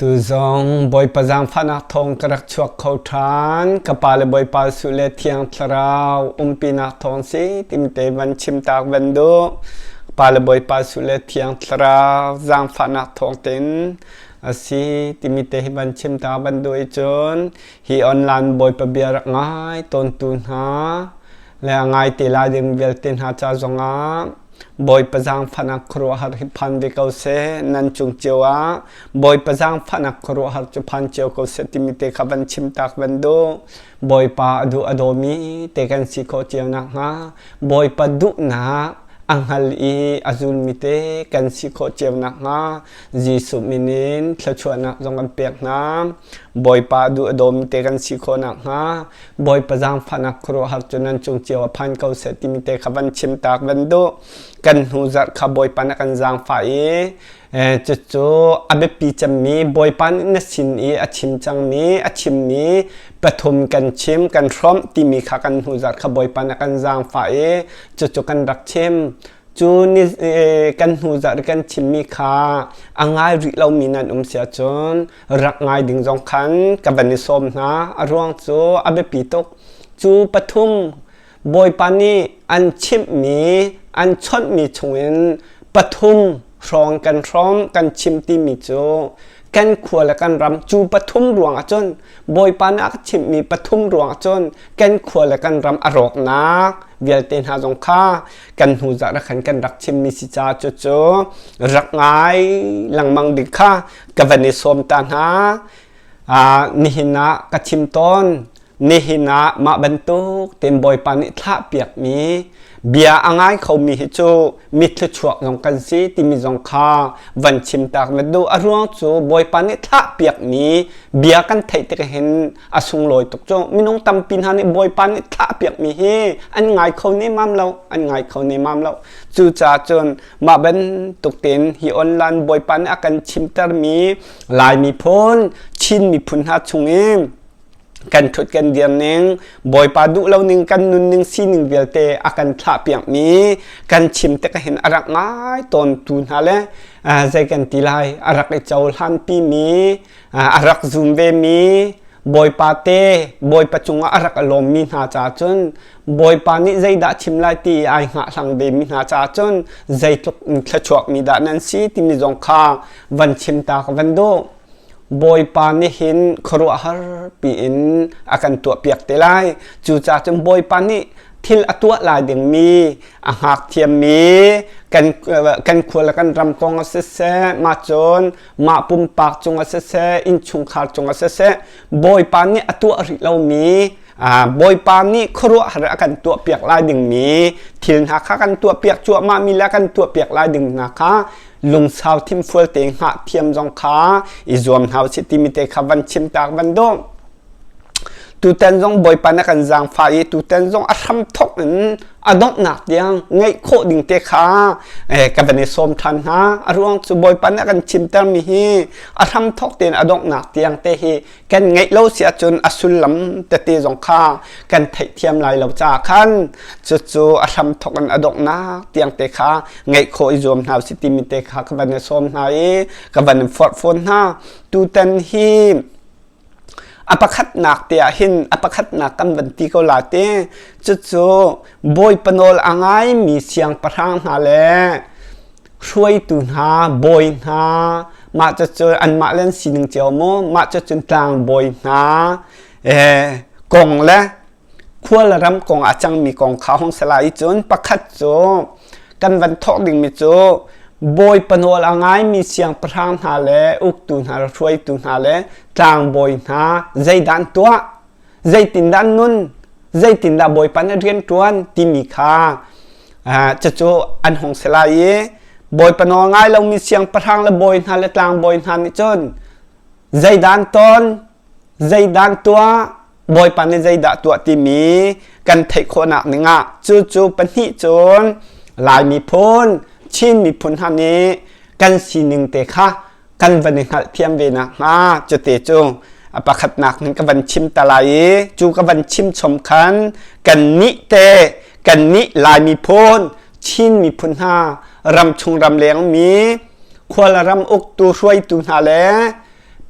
Tu zong Bawipa zaangfahnak thawng ka rak chuak kho ṭhan. Ka pa le Bawipa Jesuh le Thiang Thlarau umpinak thawng si timte van chimtak van duh. Ka pa le Bawipa Jesuh le Thiang Thlarau zaangfahnak thawng tin a si timi te hi van chimtak van duh i cun hi online Bawipa bia rak ngai tawntu hna le a ngai te lai ding vialte hna ca zongah Bawipa zaangfahnak khuaruahhar hi phan ve ko seh. Nan cung cio ah Bawipa zaangfahnak khuaruahhar cu phan cio ko seh timi te kha van chim tak van duh. Bawipa a duh a dawmi te kan si khawh cio nakhnga Bawipa duhnak a hngal i a zulmi te kan si khawh cio nakhnga Jesuh min in thluachuahnak zong kan pek hna. Bawipa a duh a dawmi te kan si khawh nakhnga Bawipa zaangfahnak khuaruahhar cu nan cung cio a phan ko seh timi te kha van chim tak van duh. Kan hnu zarh kha Bawipa na kan zaangfah i cucu a biapi cemmi Bawipa nih na sin i a chim cangmi a chimmi pathum kan chim kan hrawmh timi kha kan hnu zarh kha Bawipa na kan zaangfah i cucu kan rak chim. Cu ni kan hnu zarh kan chimmi kha a ngai rih lomi nan um si ahcun rak ngai ding zong khan ka van i sawm hna. A ruang cu a biapi tuk. Cu pathum Bawipa nih an chimhmi, an chawnhmi chungin pathum hrawng kan hrawm kan chim timi cu kan khua le kan ram cu pathum ruang ahcun Bawipa nih a ka chimhmi pathum ruang ahcun kan khua le kan ram a rawknak vialte hna zong kha kan hnu zarh ah khan kan rak chimmi si ca cucu rak ngai lengmang ding kha ka van i sawm ta hna. Nihin ah ka chim tawn. Nihin ah mah bantuk tein Bawipa nih thlahpiakmi bia a ngai khomi hi cu mi thluachuak zong kan si timi zong kha van chim tak na duh. A ruang cu Bawipa nih thlahpiakmi bia kan theih tik hin a sunglawi tuk cu. Minung tampi hna nih Bawipa nih thlahpiakmi hi an ngai kho nemam lo, an ngai kho nemam lo. Cucaah cun mah bantuk tein hi online Bawipa nih a kan chimtermi Lai miphun, Chin miphun hna chung i kan ṭhut kan dir ning, Bawipa duh lo ning kan nunning sining vialte a kan thlah piakmi kan chim tik hin a rak ngai tawn tu hna le zei kan ti lai a rak i cohlan pimi a rak zum ve mi Bawipa te Bawipa cungah a rak lawmmi hna caah cun Bawipa nih zeidah chim lai ti ai hngahhlang ve mi hna caah cun zeitluk thluachuak mi dah nan si timi zong kha van chim ta ka van duh. Bawipa nih hin khuaruahhar piin a kan tuahpiak te lai. Cucaah cun Bawipa nih thil a tuah lai dingmi a hngak thiammi kan kan khua le kan ram kong ah siseh, mah cun mah pumpak cungah siseh, innchungkhar cungah siseh, Bawipa nih a tuah rih lomi Bawipa nih khuaruahhar a kan tuahpiak lai dingmi thil hna kha kan tuahpiak cuahmahmi le kan tuahpiak lai ding hna kha lungsau thimfual te hngah thiam zong kha i zuam hna usih timi te kha van chim tak van duh. Tutan zong Bawipa na kan zaangfah i tutan zong a hram thok in a donghnak tiang ngeih khawh ding te kha ka van i sawm ṭhan hna. A ruang cu Bawipa nih a kan chimtermi hi a hram thok tein a donghnak tiang te hi kan ngeih lo si ahcun a sullam tete zong kha kan theihthiam lai lo caah khan cucu a hramthok in a donghnak tiang te kha ngeih khawh i zuam hna usih timi te kha ka van i sawm hna i ka van in forh fawn hna. Tutan hi a pakhatnak te ah hin a pakhatnak kan van ti ko la te cucu Bawipa nawl a ngaimi siangpahrang hna le hruaitu hna, bawi hna, mah cucu anmah le an sining cio mu, mah cucun tlangbawi hna kong le khual ram kong a cangmi kong kha hong si lai i cun pakhat cu kan van thawk dingmi cu bawipa nawl a ngaimi siangpahrang hna le uktu hna le hruaitu hna le tlangbawi hna zeidah an tuah zeitindah an nun zeitindah bawipa nih rian ṭuan timi kha cucu an hung si lai i bawipa nawl ngai lomi siangpahrang le bawi hna le tlangbawi hna nih cun zeidah an ton zeidah an tuah bawipa nih zeidah tuah timi kan theih khawhnak dingah cucu pahnih cun Lai miphun Chin miphun hna nih kan sining te kha kan van i hngalhthiam ve nakhnga cute cu a pakhatnak in ka van chim ta lai i cu ka van chim chom khan kan nih te kan nih Lai miphun Chin miphun hna ramchung ramleng mi khual ram uktu hruaitu hna le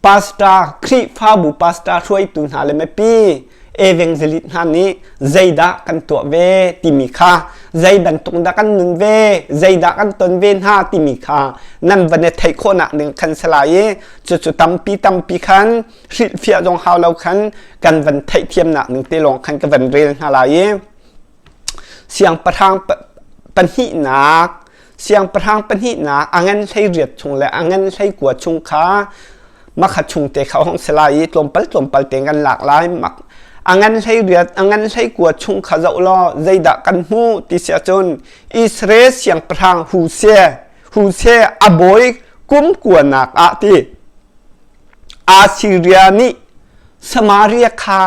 Pastor, Khrihfabu pastor hruaitu hna le mipi evangelist hna nih zeidah kan tuah ve timi kha zei bantuk dah kan nun ve zeidah kan ton ve hna timi kha nan van i theih khawhnak ding khan si lai i cucu tampi tampi khan hrilhfiah zong hau lo khan kan van theihthiamnak ning te lawng khan ka van rel hna lai i siangpahrang pahnihnak siangpahrang pahnihnak a ngan 18 chung le a ngan 19 chung kha makha chung te kha hong si lai i tlawmpal tlawmpal te kan lak lai mak a ngan 18 a ngan 19 chung kha zoh law zeidah kan hmuh ti si ahcun Israel siangpahrang Huse Huse a bawi kum kuanak ah ti Assyria nih Samaria kha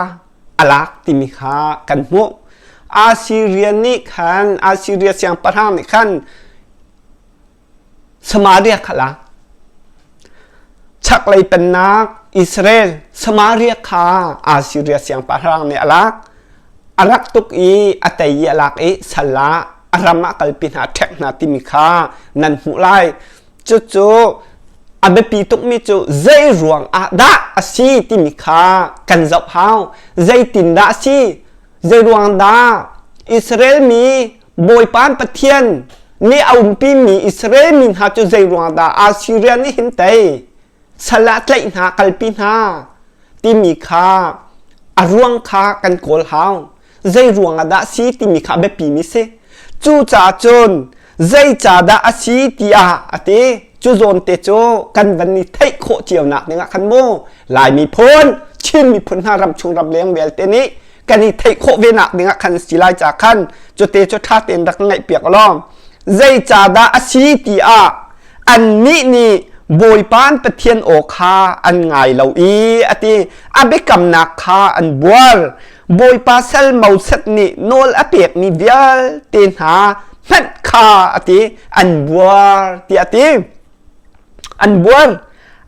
a lak timi kha kan hmuh. Assyria nih khan Assyria siangpahrang nih khan Samaria kha lak. Chaklei pennak Israel Samaria kha Assyria siangpahrang nih a lak. A rak tuk i a tei i a lak i sal ah a ram ah kalpi hna ṭhek hna timi kha nan hmuh lai. Cucu a biapi tukmi cu zei ruang ah dah a si timi kha kan zoh hau. Zeitindah a si? Zei ruang dah Israel mi Bawipa an Pathian nih a umpimi Israel mi hna cu zei ruang dah Assyria nih hin tei sal ah tlaih hna kalpi hna timi kha a ruang kha kan kawl hau. Zei ruang ah dah si timi kha a biapimi si. Cucaah cun zeicahdah a si tiah a ti. Cu zawn te cu kan van i theih khawh cio nak ding ah khan mu Lai miphun, Chin miphun hna ramchung ramleng vialte nih kan i theih khawh ve nak ding ah khan si lai ca khan cute cu ṭha tein rak ngaih piak law zeicahdah a si tiah annih nih Bawipa an Pathian aw kha an ngai lo i a ti a biakamnak kha an buar Bawipa sal Moses nih nawl a pekmi vialte hna hmanh kha a ti an buar tiah a ti an buar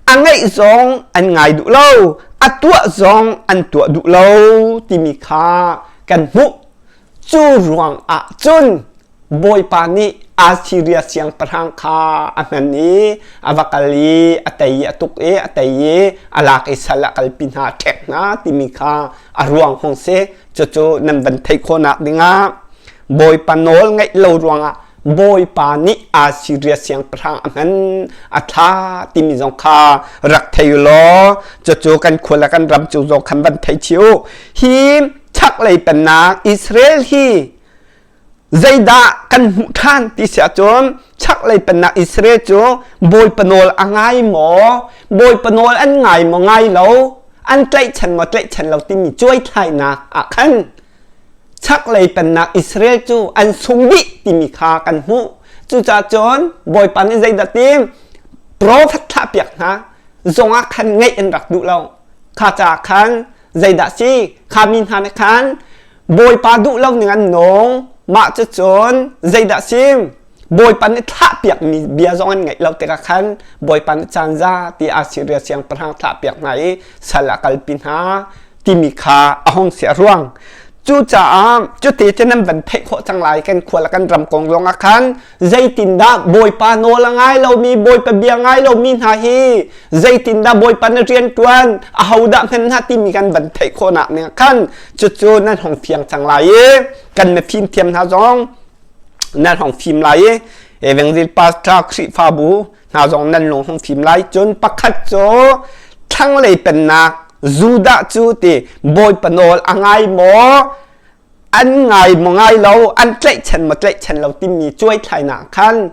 a ngaih zong an ngai duh lo a tuah zong an tuah duh lo timi kha kan hmuh cu ruang ah cun Bawipa nih Assyria siangpahrang kha a hman i a va kal i a tei i a tuk i a tei i a lak i sal a kalpi hna a ṭhek hna timi kha a ruang hung si. Cucu nan van theih khawhnak dingah Bawipa nawl ngaih lo ruangah Bawipa nih Assyria siangpahrang a hman a thla timi zong kha rak thei u law cucu kan khua le kan ram cu zong khan van thei chih u. Hi chaklei pennak Israel hi Zeidah kan hmuh ṭhan ti si ahcun chaklei pennak Israel cu Bawipa nawl a ngai maw, Bawipa nawl an ngai maw ngai lo, an tlaihchan maw tlaihchan lo timi cuaithlainak ah khan chaklei pennak Israel cu an sung dih timi kha kan hmuh. Cucaah cun Bawipa nih zeidah ti profet thlahpiak hna zongah khan ngaih an rak duh lo. Kha caah khan zeidah si kha mi hna nih khan Bawipa duh lo ning an nung. Mah cucun zeidah si? Bawipa nih thlahpiakmi bia zong an ngaih lo tikah khan Bawipa nih caan za ti Assyria siangpahrang thlahpiak hna i sal a kalpi hna timi kha a hung si a ruang. Cucaah cuti cu nan van theih khawh cang lai kan khua le kan ram kong zong ah khan zeitindah Bawipa nawl a ngai lomi Bawipa bia ngai lomi hna hi zeitindah Bawipa na rian ṭuan ahodah hman hna timi kan van theih khawhnak ning khan cucu nan hong fiang cang lai i kan mifim thiam hna zong nan hong fim lai i Evangel Pastor Khrihfabu hna zong nan lung hong fim lai cun pakhat cu thlanglei pennak Judah cu ti Bawipa nawl a ngai maw an ngai maw ngai lo an tlaihchan maw tlaihchan lo timi cuaithlainak khan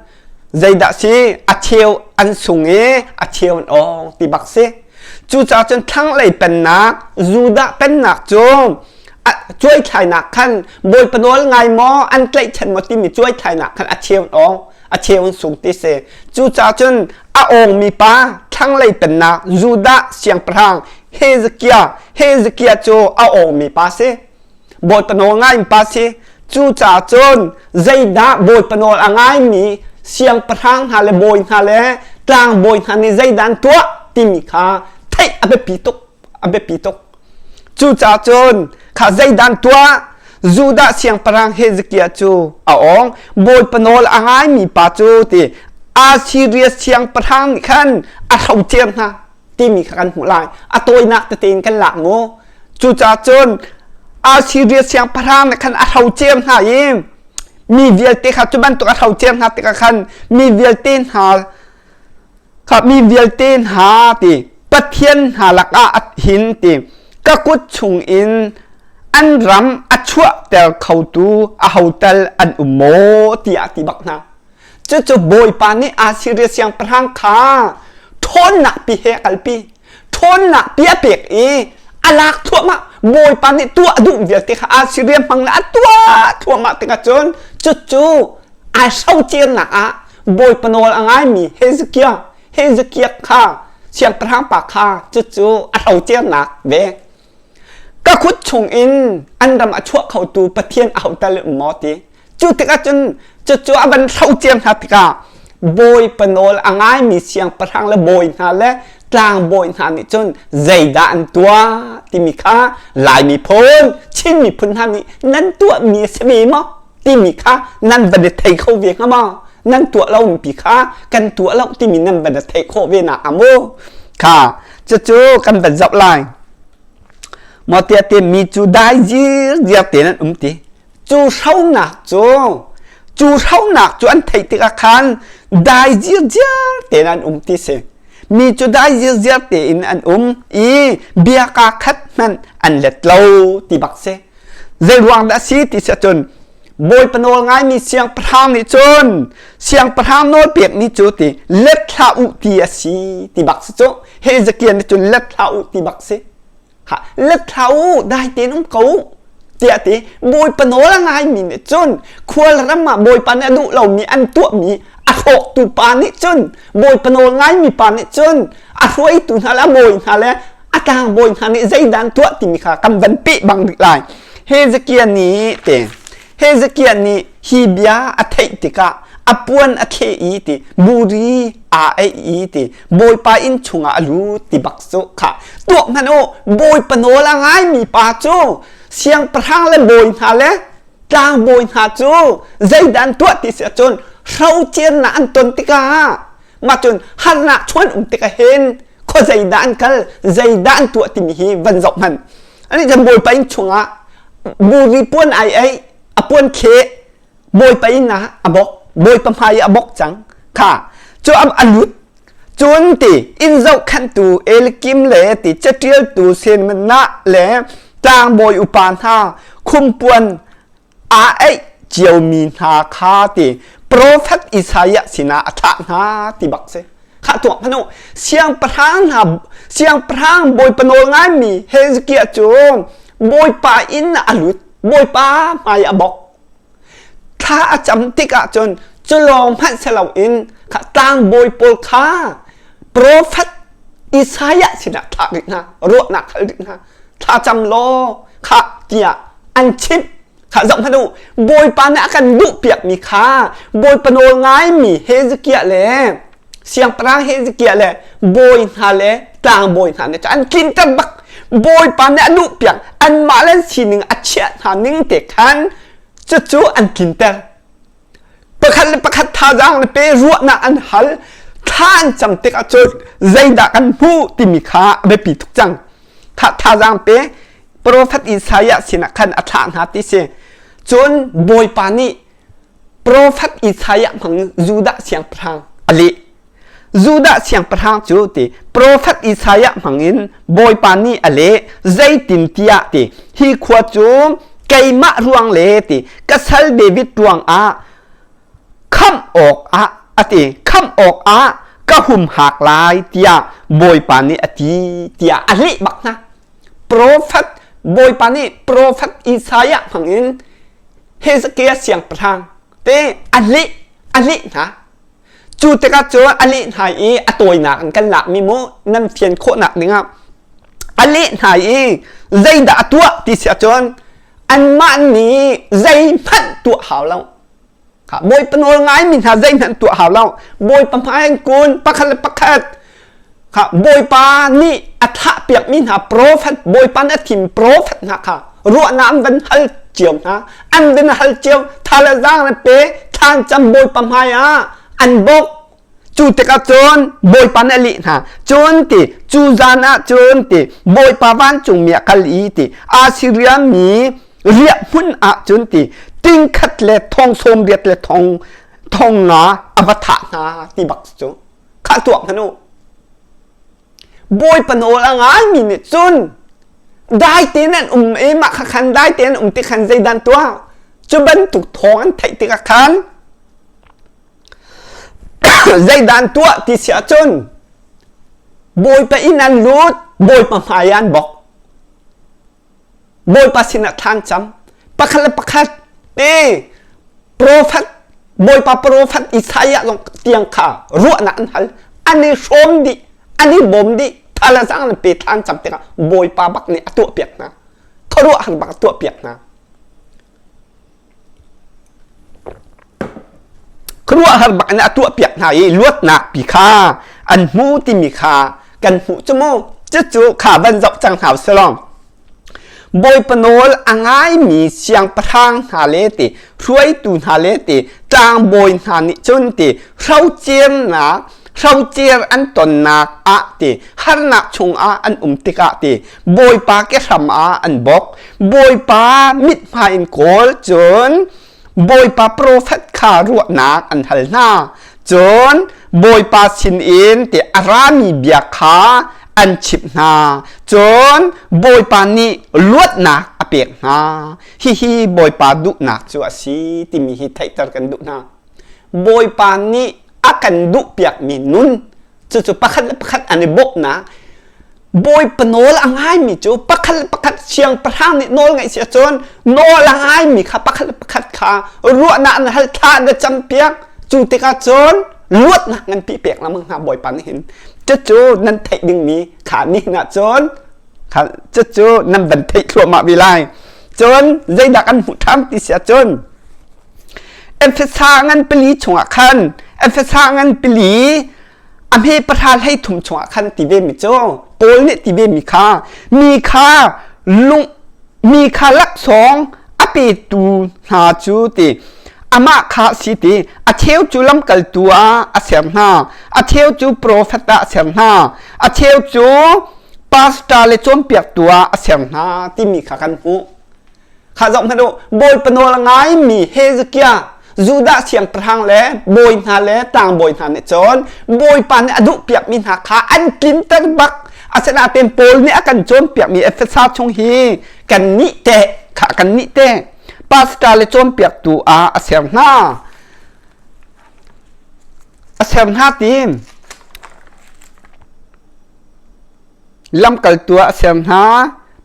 zeidah si a cheu an sung i a cheu an awng ti bak si cucaah cun thlanglei pennak Judah pennak cu cuaithlainak khan Bawipa nawl ngai maw an tlaihchan maw timi cuaithlainak khan a cheu an awng a cheu an sung ti si cucaah cun a awngmi pa thlanglei pennak Judah siangpahrang Hezekiah Hezekiah cu a awngmi pa si Bawipa nawl ngai pa si. Cucaah cun zeidah Bawipa nawl a ngaimi siangpahrang hna le bawi hna le tlangbawi hna nih zeidah an tuah timi kha theih a biapi tuk. A biapi tuk. Cucaah cun kha zeidah an tuah? Judah siangpahrang Hezekiah cu a awng. Bawipa nawl a ngaimi pa cu ti Assyria siangpahrang nih khan a hrocer hna. timi kha kan hmuh lai. A tawinak tete in kan lak mu. Cucaah cun Assyria siangpahrang nih khan a hrocer hna i mi vialte kha cu bantuk a hrocer hna tikah khan mi vialte hna kha mi vialte hna ti Pathian hna lakah a hin ti ka kut chungin an ram a chuahter khotu ahotal an um maw tiah a ti bak hna. Cucu Bawipa nih Assiria siangpahrang kha ṭhawnnak pi he a kalpi. Ṭhawnnak pi a pek i a lak thluahmah. Bawipa nih tuah a duh vialte kha Assiria hmang le a tuah thluahmah tikah cun cucu ai hrocernak ah Bawipa nawl a ngaimi Hezekiah Hezekiah kha siangpahrang pa kha cucu a hrocernak ve. Ka kut chungin an ram a chuah khotu Pathian ahotal um maw ti. Cu tikah cun cucu a van hrocer hna tikah bawipa nawl a ngaimi siangpahrang le bawi hna le tlangbawi hna nih cun zeidah an tuah timi kha Lai miphun, Chin miphun hna nih nan tuahmi a si ve maw timi kha nan van i thei kho ve hnga maw? Nan tuah lomi pi kha kan tuah lo timi nan van i theih khawh ve nak a mu? Kha cucu kan van zoh lai. Maw tiah te mi cu dai zirziar tein an um ti. Cu hronak cu cu hronak cu an theih tikah khan dai zirziar tein an um ti si. Mi cu dai zirziar tein an um i bia kaa khat hmanh an let lo ti bak si. Zei ruang dah a si ti si ahcun Bawipa nawl ngaimi siangpahrang nih cun siangpahrang nawl pekmi cu ti let hlah u ti a si ti bak si cu Hezekiah nih cun let hlah u ti bak si. Ha, let hlah u, dai tein um ko tiah ti Bawipa nawl a ngaimi nih cun khual ram ah Bawipa nih a duh lomi an tuahmi a hrawktu pa nih cun Bawipa nawl ngaimi pa nih cun a hruaitu hna le a bawi hna le a tlangbawi hna nih zeidah an tuah timi kha kan van peh bang rih lai. Hezekiah nih te Hezekiah nih hi bia a theih tikah a puan a thleh i ti buri aa eih i ti Bawipa inn chungah a lut ti bak cu kha tuak hmanh u Bawipa nawl a ngaimi pa cu siangpahrang le bawi hna le tlangbawi hna cu zeidah an tuah ti si ahcun hrocernak an ton tikah mah cun harnak chuan um tikah hin khua zeidah an kal zeidah an tuah timi hi van zoh hmanh ani cun Bawipa inn chungah buri puan ai ei a puan thleh Bawipa inn ah a bok Bawipa hmai ah a bok cang kha cu a lut cun ti inn zohkhenhtu Elikim le ti caṭialtu Senmanah le tlangbawi upa hna khumpuan aa eih ciomi hna kha ti profet Isaiah sinah a thlah hna ti bak si. Khah tuah hmanh u siangpahrang hna siangpahrang Bawipa nawl ngaimi Hezekiah cu Bawipa inn ah a lut Bawipa hmai a bok thla a cam tikah cun cu lawng hmanh si loin kha tlangbawi pawl kha profet Isaiah sinah thlah rih hna ruahnak hal rih hna thla cam law kha tiah an chimh kha zoh hmanh u Bawipa nih a kan duhpiakmi kha Bawipa nawl ngaimi Hezekiah le siangpahrang Hezekiah le bawi hna le tlangbawi hna nih an tlinter bak Bawipa nih a duhpiak anmah le an sining a chiah hna ning te khan cucu an tlinter pakhat le pakhat thazaang le pe ruahnak an hal thla an cam tikah cun zeidah kan hmuh timi kha a biapi tuk cang kha thazaang pe profet Isaiah sinah khan a thlah hna ti si cun Bawipa nih profet Isaiah hmang Judah siangpahrang a leh Judah siangpahrang cu ti profet Isaiah hmangin Bawipa nih a leh zeitin tiah ti hi khua cu keimah ruang le ti ka sal David ruangah khamh awkah a ti khamh awkah ka humhak lai tiah Bawipa nih a ti tiah a leh bak hna profet Bawipa nih profet Isaiah hmangin Hezekiah siangpahrang te a leh a leh hna cu tikah cun a leh hna i a tawinak in kan lakmi mu nan fian khawhnak dingah a leh hna i zeidah a tuah ti si ahcun anmah nih zeihmanh tuah hau lo Bawipa nawl ngaimi hna zeihmanh tuah hau lo Bawipa hmai an kun pakhat le pakhat Bawipa nih a thlah piakmi hna profet Bawipa nih a thim profet hna kha ruahnak an van hal cio hna an van hal cio tha le zaang le pe thlan cam Bawipa hmai ah an bawk. Cu tikah cun Bawipa nih a leh hna. Cun ti cu zan ah cun ti Bawipa vancungmi a kal i ti Assiria mi riah hmun ah cun ti ting khat le thong 80 le thong thong nga a va thah hna ti bak cu kha tuak hmanh u. Bawipa nawl a ngaimi nih cun dai tein an um i mah kha khan dai tein an um ti khan zeidan tuah cu bantuk thawng an theih tikah khan zeidan tuah ti si ahcun Bawipa inn an lut Bawipa hmai an bok Bawipa sinah thlan cam pakhat le pakhat te profet Bawipa profet Isaiah zong tiang kha ruahnak an hal an i hrawm dih an i bawm dih thal a zang an pe thlan cam tikah Bawipa bak nih a tuah piak hna khuaruahhar bak a tuah piak hna Khuaruahhar bak in a tuahpiak hna i luatnak pi kha an hmu timi kha kan hmuh cu mu. Cucu kha van zoh cang hna usih law. Bawipa nawl a ngaimi siangpahrang hna le ti hruaitu hna le ti tlangbawi hna nih cun ti hrocernak hrocer an tonnak ah ti harnak chungah an um tikah ti Bawipa kehram ah an bawk. Bawipa mithmai in kawl cun Bawipa profet kha ruahnak an hal hna. Cun Bawipa sinin ti a rami bia kha an chimh hna. Cun Bawipa nih luatnak a pek hna. Hihi Bawipa duhnak cu a si timi hi theihter kan duh hna. Bawipa nih a kan duhpiakmi nun cucu pakhat le pakhat an i bawmhnak Bawipa nawl a ngaimi cu pakhat le pakhat siangpahrang nih nawl ngaih si ahcun nawl a ngaimi kha pakhat le pakhat kha ruahnak an hal thla an campiak cu tikah cun luatnak nganpi pek lengmang hna Bawipa nih hin cucu nan theih dingmi kha nihin ah cun kha cucu nan van theih thluahmah ve lai cun zeidah kan hmuh ṭhan ti si ahcun Efesa ngan pali chungah khan Efesa ngan pali a hme pahra hlei thum chungah khan ti ve mi cu Paul nih ti ve mi kha mi kha lung mi kha laksawng a petu hna cu ti amah kha si ti a cheu cu lamkaltu ah a ser hna a cheu cu profet ah a ser hna a cheu cu pastor le cawnpiaktu ah a ser hna timi kha kan hmuh. Kha zoh hmanh u, Bawipa nawl a ngaimi Hezekiah, Judah siangpahrang le bawi hna le tlangbawi hna nih cun Bawipa nih a duhpiakmi hna kha an tlinter bak. Asinain Paul nih a kan cawnpiakmi Efesa chung hi kannih teh kha kannih teh pastor le cawnpiaktu ah a ser hna. A ser hna ti lamkaltu ah a ser hna,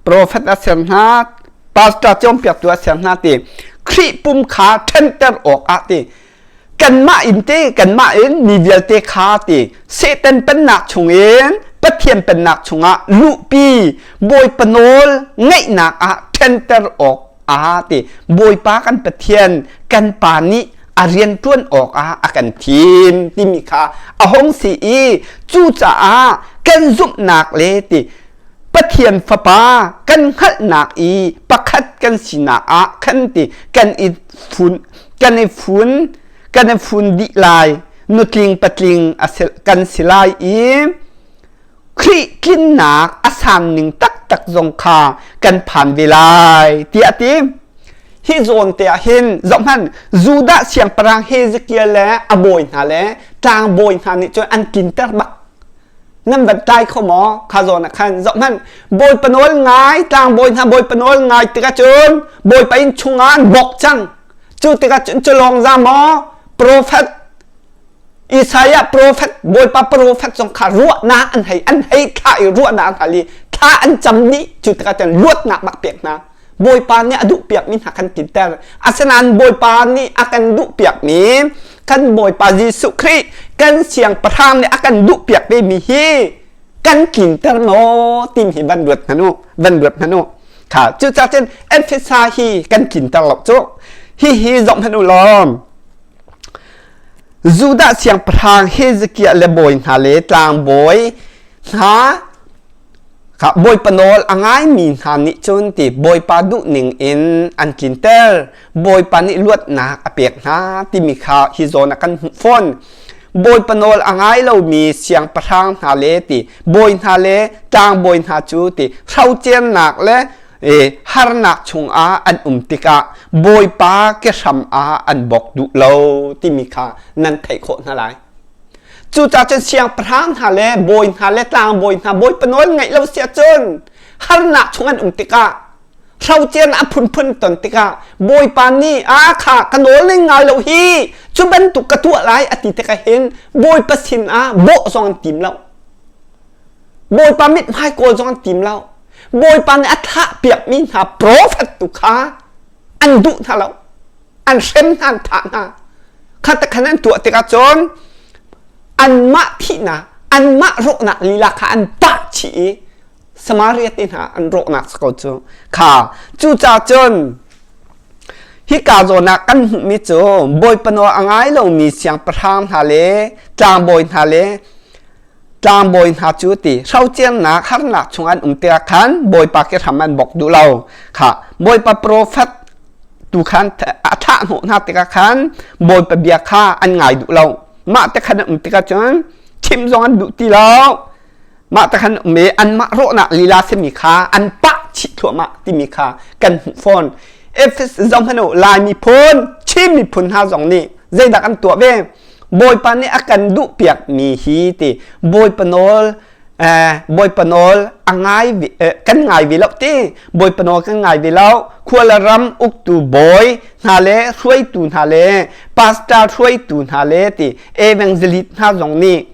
profet a ser hna, pastor cawnpiaktu a ser hna ti Khrih pum kha ṭhenter awkah ti kanmah in te kanmah in mi vialte kha ti Satan pennak chungin Pathian pennak chungah luhpi Bawipa nawl ngaihnak ah ṭhenter awk ah ti Bawipa kan Pathian kan Pa nih a rian ṭuan awkah a kan thim timi kha a hung si i cucaah kan zumhnak le ti Pathian Fapa kan hngalhnak i pakhat kan sinak ah khan ti kan i fun kan i fun kan i fun dih lai nutling patling kan si lai i Khrih tlinnak a san ning taktak zong kha kan phan ve lai tiah a ti. Hi zawn te ah hin zohhmanh Judah siangpahrang Hezekiah le a bawi hna le tlangbawi hna nih cun an tlinter bak. Nan van tlai kho maw? Kha zawn ah khan zohhmanh Bawipa nawl ngai tlangbawi hna Bawipa nawl ngai tikah cun Bawipa inn chungah an bawk cang. Cu tikah cun cu lawng za maw profet Isaiah profet Bawipa profet zong kha ruahnak an hei an hei thlah i ruahnak an hal i thla an cam dih cu tikah cun luatnak bak pek hna Bawipa nih a duh piakmi hna kan tinter asinain Bawipa nih a kan duh piakmi kan Bawipa Jesuh Khrih kan siangpahrang nih a kan duh piak vemi hi kan tlinter maw timi hi van ruat hmanh u van ruat hmanh u kha cucaah cun Efesa hi kan tlinter lo cu hihi zoh hmanh u law Judah siangpahrang Hezekiah le bawi hna le tlangbawi hna kha Bawipa nawl a ngaimi hna nih cun ti Bawipa duhning in an tlinter. Bawipa nih luatnak a pek hna timi kha hi zawn ah kan hmuh fawn. Bawipa nawl a ngai lomi siangpahrang hna le ti bawi hna le tlangbawi hna cu ti hrocernak le harnak chungah an um tikah Bawipa kehram ah an bawk duh lo timi kha nan theih khawh hna lai. Cucaah cun siangpahrang hna le bawi hna le tlangbawi hna Bawipa nawl ngaih lo si ahcun harnak chung an um tikah hrocer a phunphun ton tikah Bawipa nih a kha ka nawl ning ngai lo hi cu bantuk ka tuah lai a ti tikah hin Bawipa sin ah bawh zong an tim lo. Bawipa mithmai kawl zong an tim lo. Bawipa nih a thlah piakmi hna profet tu kha an duh hna lo. An hrem hna, an thah hna. Kha te khan an tuah tikah cun anmah thihnak, anmah rawhnak lila kha an pah chih i Samaria te hna an rawhnak si ko cu. Kha cucaah cun hika zawn ah kan hmuhmi cu Bawipa nawl a ngai lomi siangpahrang hna le tlangbawi hna le tlangbawi hna cu ti hrocernak harnak chung an um tikah khan Bawipa ke hram an bawk duh lo. Kha Bawipa profet tu khan a thlah hnawh hna tikah khan Bawipa bia kha an ngai duh lo. Mah te khan an um tikah cun chimh zong an duh ti lo. Mah te khan um i anmah rawhnak lila simi kha an pah chih thluahmah timi kha kan hmuh fawn. Efes zong hmanh u Lai miphun, Chin miphun hna zong nih zeidah kan tuah ve? Bawipa nih a kan duhpiakmi hi ti Bawipa nawl Bawipa nawl a ngai kan ngai ve lo ti Bawipa nawl kan ngai ve lo khua le ram uktu bawi hna le hruaitu hna le pastor hruaitu hna le ti evangelist hna zong nih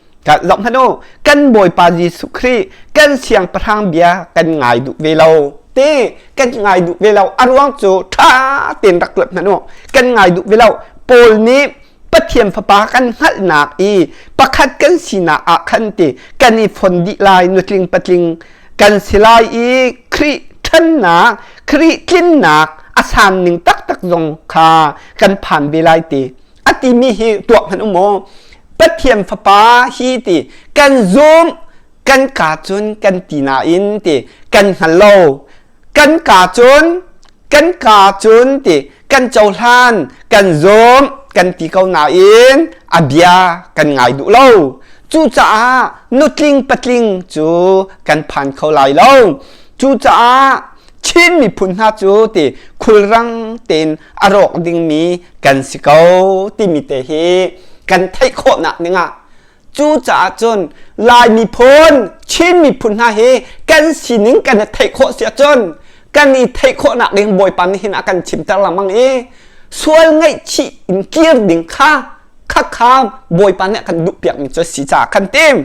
zoh hmanh u kan Bawipa Jesuh Khrih kan siangpahrang bia kan ngai duh ve lo te kan ngai duh ve lo a ruang cu ṭha tein rak ruat hmanh u kan ngai duh ve lo Paul nih Pathian Fapa kan hngalhnak i pakhat kan sinak ah khan ti kan i fon dih lai nutling patling kan si lai i Khrih ṭhannak Khrih tlinnak a san ning taktak zong kha kan phan ve lai ti a timi hi tuak hmanh um maw Pathian Fapa hi ti kan zum kan ka cun kan ti nain ti kan hngal lo kan ka cun kan ka cun ti kan cohlan kan zum kan ti ko nain a bia kan ngai duh lo cucaah nutling patling cu kan phan kho lai lo cucaah Chin miphun hna cu ti khulrang tein a rawk dingmi kan si ko timi te hi kan theih khawhnak dingah cucaah cun Lai miphun Chin miphun hna hi kan sining kan i theih khawh si ahcun kan i theih khawhnak ding Bawipa nih hin a kan chimter lengmang i sual ngaihchih in kir ding kha khakha Bawipa nih a kan duhpiakmi cu a si caah kan tim.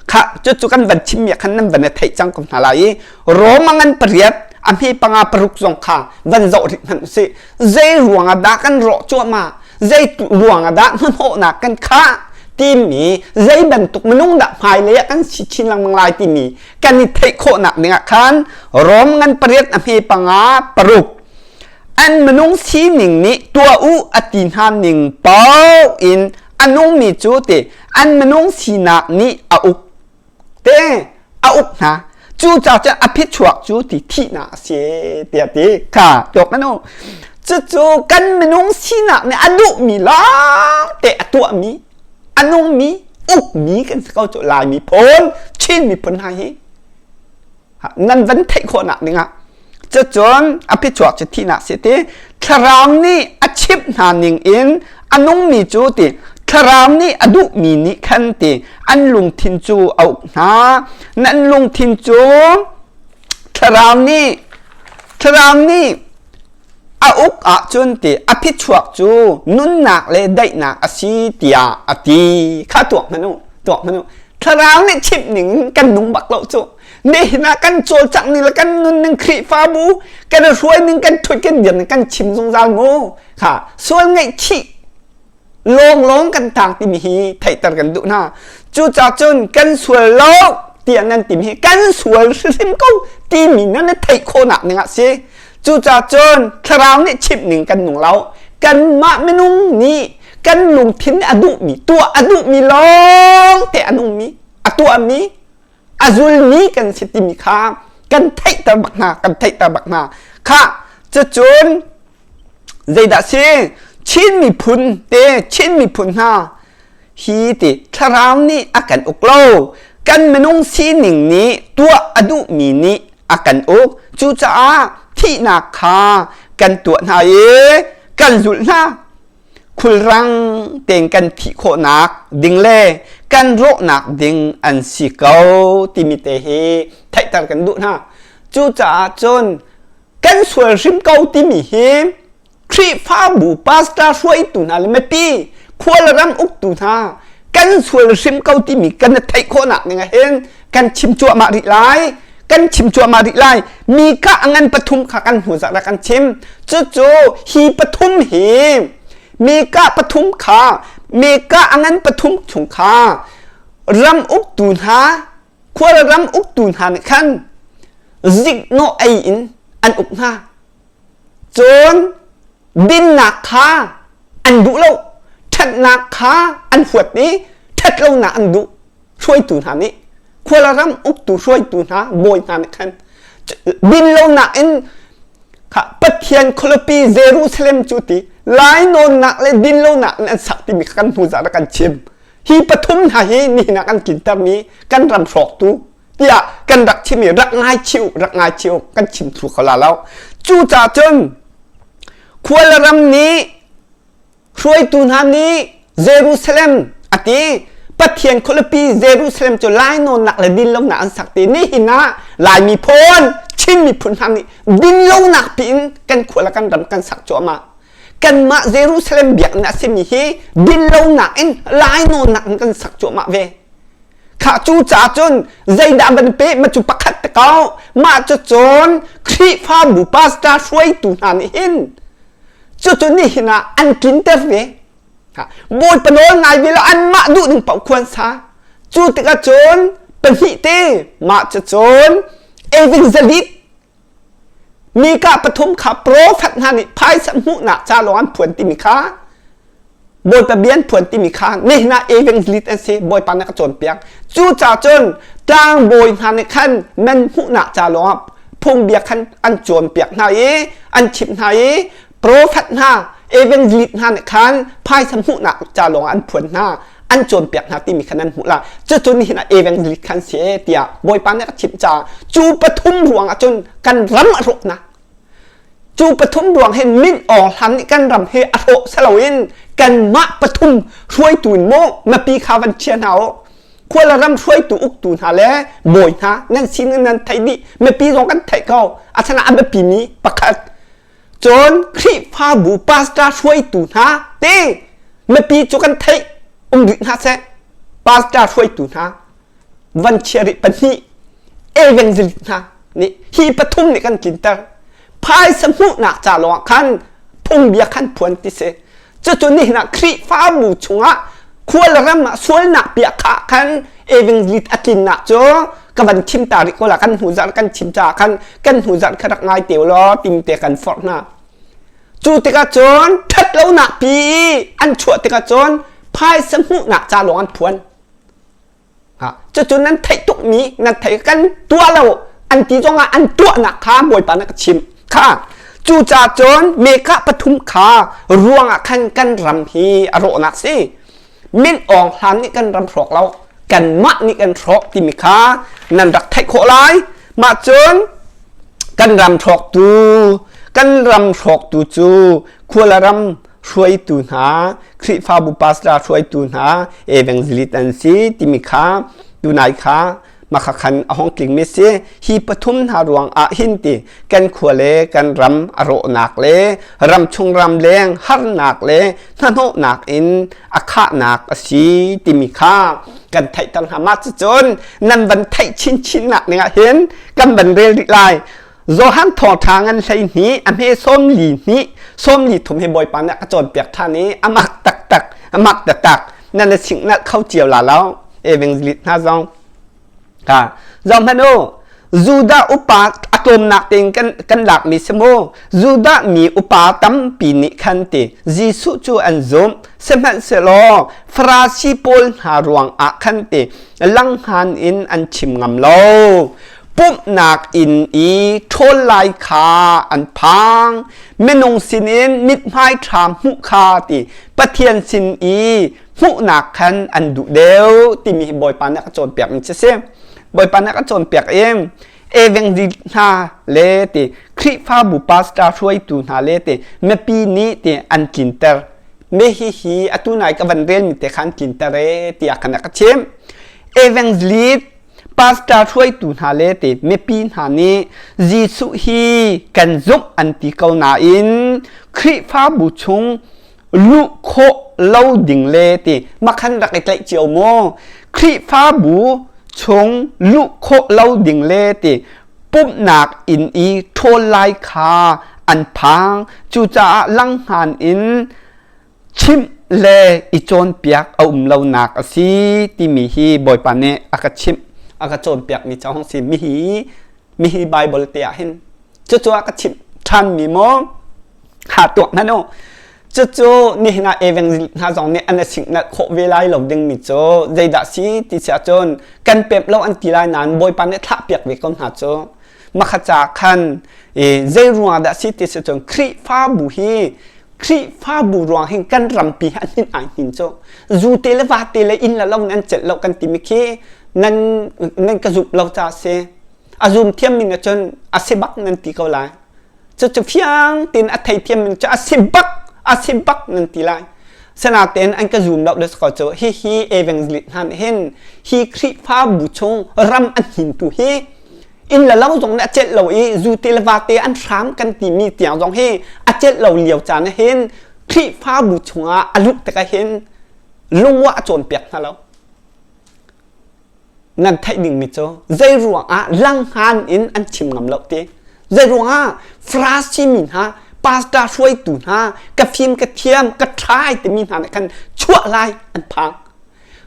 Kha cucu kan van chimmi ah khan nan van i theih cang ko hna lai i Rome ngan pariat a hme panga paruk zong kha van zoh rih hmanh usih. Zei ruangah dah kan rawh cuahmah? Zei ruangah dah hnahnawhnak kan khah? timi zei bantuk minung dah hmailei ah kan si chin lengmang lai timi kan i theih khawhnak dingah khan Rome ngan pariat a hme panga paruk an minung sining nih tuah u a ti hna ning paoh in a nungmi cu ti an minung sinak nih a uk te a uk hna cucaah cun a phichuak cu ti thihnak a si tiah ti kha tuak anu cucu kan minung sinak nih a duhmi lawng te a tuahmi a nungmi ukmi kan si ko cu Lai miphun Chin miphun hna hi nan van theih khawhnak dingah cucun a phichuak cu thihnak si ti thlarau nih a chimh hna ning in a nungmi cu ti thlarau nih a duhmi nih khan ti an lungthin cu a uk hna nan lungthin cu thlarau nih thlarau nih a uk ahcun ti a phichuak cu nunnak le daihnak a si tiah a ti kha tuak hmanh u tuak hmanh u thlarau nih chimh ning kan nung bak lo cu nihin ah kan cawlcangh ning le kan nun ning Khrihfabu kan hruai ning kan thut kan dir ning kan chim zungzal mu kha sual ngaihchih lawnglawng kan tang timi hi theihter kan duh hna cucaah cun kan sual lo tiah nan timi hi kan sual hrimhrim ko timi nan i theih khawhnak ning ah si cucaah cun thlarau nih chimh ning kan nung lo kanmah minung nih kan lungthin nih a duhmi tuah a duhmi lawng te a nungmi a tuahmi a zulmi kan si timi kha kan theihter bak hna kan theihter bak hna kha cucun Zeidah si? Chin miphun te, Chin miphun hna. Hi ti thlarau nih a kan uk lo. Kan minung sining nih tuah a duhmi nih a kan uk. Cucaah thihnak kha kan tuah hna i kan zulh hna. Khulrang tein kan thih khawhnak ding le kan rawhnak ding an si ko timi te hi theihter kan duh hna. Cucaah cun kan sual hrim ko timi hi Khrihfabu pastor hruaitu hna le mipi khualram uktu hna kan sual hrim ko timi kan theih khawhnak ning ah hin kan chim cuahmah rih lai. Kan chim cuahmah rih lai. Mi ka a ngan pathum kha kan hnu zarh ah kan chim. Cucu hi pathum hi mi ka pathum kha mi ka a ngan pathum chung kha ram uktu hna khualram uktu hna nih khan ziknawh ei in an uk hna. Cun dinnak kha an duh lo, ṭhatnak kha an huat i ṭhatlonak an duh. Hruaitu hna nih khualram uktu hruaitu hna bawi hna nih khan dinlonak in kha Pathian khualipi Jerusalem cu ti lainawnnak le dinlonak in an sak timi kha kan hnu zarh ah kan chim. Hi pathum hna hi nihin ah kan tlintermi kan ram hrawktu tiah kan rak chim i rak ngai chih rak ngai chih kan chim thlu kho la lo. Cucaah cun khualram nih hruaitu hna nih Jerusalem a ti Pathian khualipi Jerusalem cu lainawnnak le dinlonak an sak ti nihin ah Lai miphun Chin miphun hna nih dinlonak piin kan khua le kan ram kan sak cuahmah. Kanmah Jerusalem biakinn a simi hi dinlonak in lainawnnak in kan sak cuahmah ve. Khah cu ca cun zeidah van pe ma cu pakhat te ko. Mah cu cun Khrihfabu pastor hruaitu hna nih hin cucu nihin ah an tlinter ve. Bawipa nawl ngai ve lo anmah duh ning paoh khuan sa. Cu tikah cun pahnih te mah cu cun evangelist Mikah pathum kha profet hna nih phaisa hmuhnak ca lawng an phuan timi kha Bawipa bia an phuan timi kha nihin ah evangelist an si Bawipa nih a ka cawnpiak. Cucaah cun tlangbawi hna nih khan nan hmuhnak ca lawngah phungbia khan an cawnpiak hna i an chimh hna i profet hna evangelist hna nih khan phaisa hmuhnak ca lawngah an phuan hna an cawnpiak hna timi kha nan hmuh la. Cucu nihin ah evangelist khan si tiah Bawipa nih a ka chimh caah cu pathum ruangah cun kan ram a rawknak cu pathum ruang hin Min Aung Hlaing nih kan ram hi a hrawh siloin kanmah pathum hruaitu in maw mipi kha van chia hna u khual ram hruaitu uktu hna le bawi hna nan sin nan theih dih mipi zong kan theih ko asana a biapi mi pakhat cun Khrihfabu pastor hruaitu hna te mipi cu kan theih um rih hna seh pastor hruaitu hna van chia rih pahnih evangelist hna nih hi pathum nih kan tlinter phaisa hmuhnak ca lawngah khan phungbia khan phuan ti si cucu nihin ah Khrihfabu chungah khual ram ah sualnak bia kha khan evangelist a tlinnak cu ka van chim ta rih ko la kan hnu zarh kan chim caah khan kan hnu zarh kha rak ngai te law timte kan forh hna cu tikah cun ṭhatlonak pi an chuah tikah cun phaisa hmuhnak ca lawng an phuan Cucu nan theih tukmi nan theih kan tuah lo an ti zongah an tuahnak kha Bawipa nih a ka chimh kha. Cucaah cun mekah pathum kha ruangah khan kan ram hi a rawhnak si. Min Aung Hlaing nih kan ram hrawk lo, kanmah nih kan hrawk timi kha nan rak theih khawh lai. Mah cun kan ram hrawktu kan ram hrawktu cu khualaram hruaitu hna Khrihfabu pastor hruaitu hna evangelist an si timi kha tunai kha makha khan a hong tlingmi si hi pathum hna ruang ah hin ti kan khua le kan ram a rawhnak le ram chung ram leng harnak le hnahnawhnak in a khahnak a si timi kha kan theihter hna mah cucun nan van theih chinchin nak ning ah hin kan van rel rih lai Johan thawngṭha ngan 12 a hme 42 43 hi Bawipa nih a ka cawnpiak ṭhan i a mak taktak a mak taktak nan na singhnalh kho cio la lo evangelist hna zong ka zoh hmanh u Judah upa a tlawmnak tein kan kan lakmi si mu Judah mi upa tampi nih khan ti Jesuh cu an zumh sihmanhsehlaw Farasi pawl hna ruang ah khan ti langhngan in an chim ngam lo pumhnak inn i ṭhawl lai kha an phang. Minung sinin mithmai ṭha hmuh kha ti Pathian sin i hmuhnak khan an duh deuh timi hi Bawipa nih a ka cawnpiakmi cu si. Bawipa nih a ka cawnpiak i evangelist hna le ti Khrihfabu pastor hruaitu hna le ti mipi nih ti an tlinter. Me hi hi atu nai ka van relmi te kha an tlinter e tiah khan a ka chimh. Evangelist pastor hruaitu hna le ti mipi hna nih Jesuh hi kan zumh an ti ko nain Khrihfabu chung luh khawh lo ding le ti makhan rak i tlaih cio mu Khrihfabu chung luh khawh lo ding le ti pumhnak inn i ṭhawl lai kha an phang cucaah langhngan in chimh le i cawnpiak a um lonak a si timi hi Bawipa nih a ka chimh a ka cawnpiakmi cu hong si mihi mihi Bible te ah hin cucu a ka chimh ṭhanmi maw ha tuak hmanh u cucu nihin ah evangelist hna zong nih an i singnalh khawh ve lai lo dingmi cu zeidah si ti si ahcun kan pemh lo an ti lai nain Bawipa nih thlah piak ve ko hna cu makha ca khan zei ruang dah si ti si cun Khrihfabu hi Khrihfabu ruang hin kan rampi hi a hnin ai hnin cu zu te le va te le inn le lo nan celh lo kan timi khi nan nan ka zumh lo ca si a zum thiam mi na cun a si bak nan ti ko lai cucu fiang tein a thei thiam mi cu a si bak a si bak nan ti lai sanatein an ka zum lo des ko cu hi hi evangelist hna nih hin hi Khrihfabu chung ram an hintu hi inn le lo zong nih a celh lo i zu te le va te an hram kan timi tiang zong hi a celh lo lio caan ah hin Khrihfabu chungah a luh tikah hin lungwa a cawnpiak hna lo nan theih dingmi cu zei ruangah langhngan in an chim ngam lo ti zei ruangah Farasi mi hna pastor hruaitu hna ka fim ka thiam ka try timi hna nih khan chuah lai an phang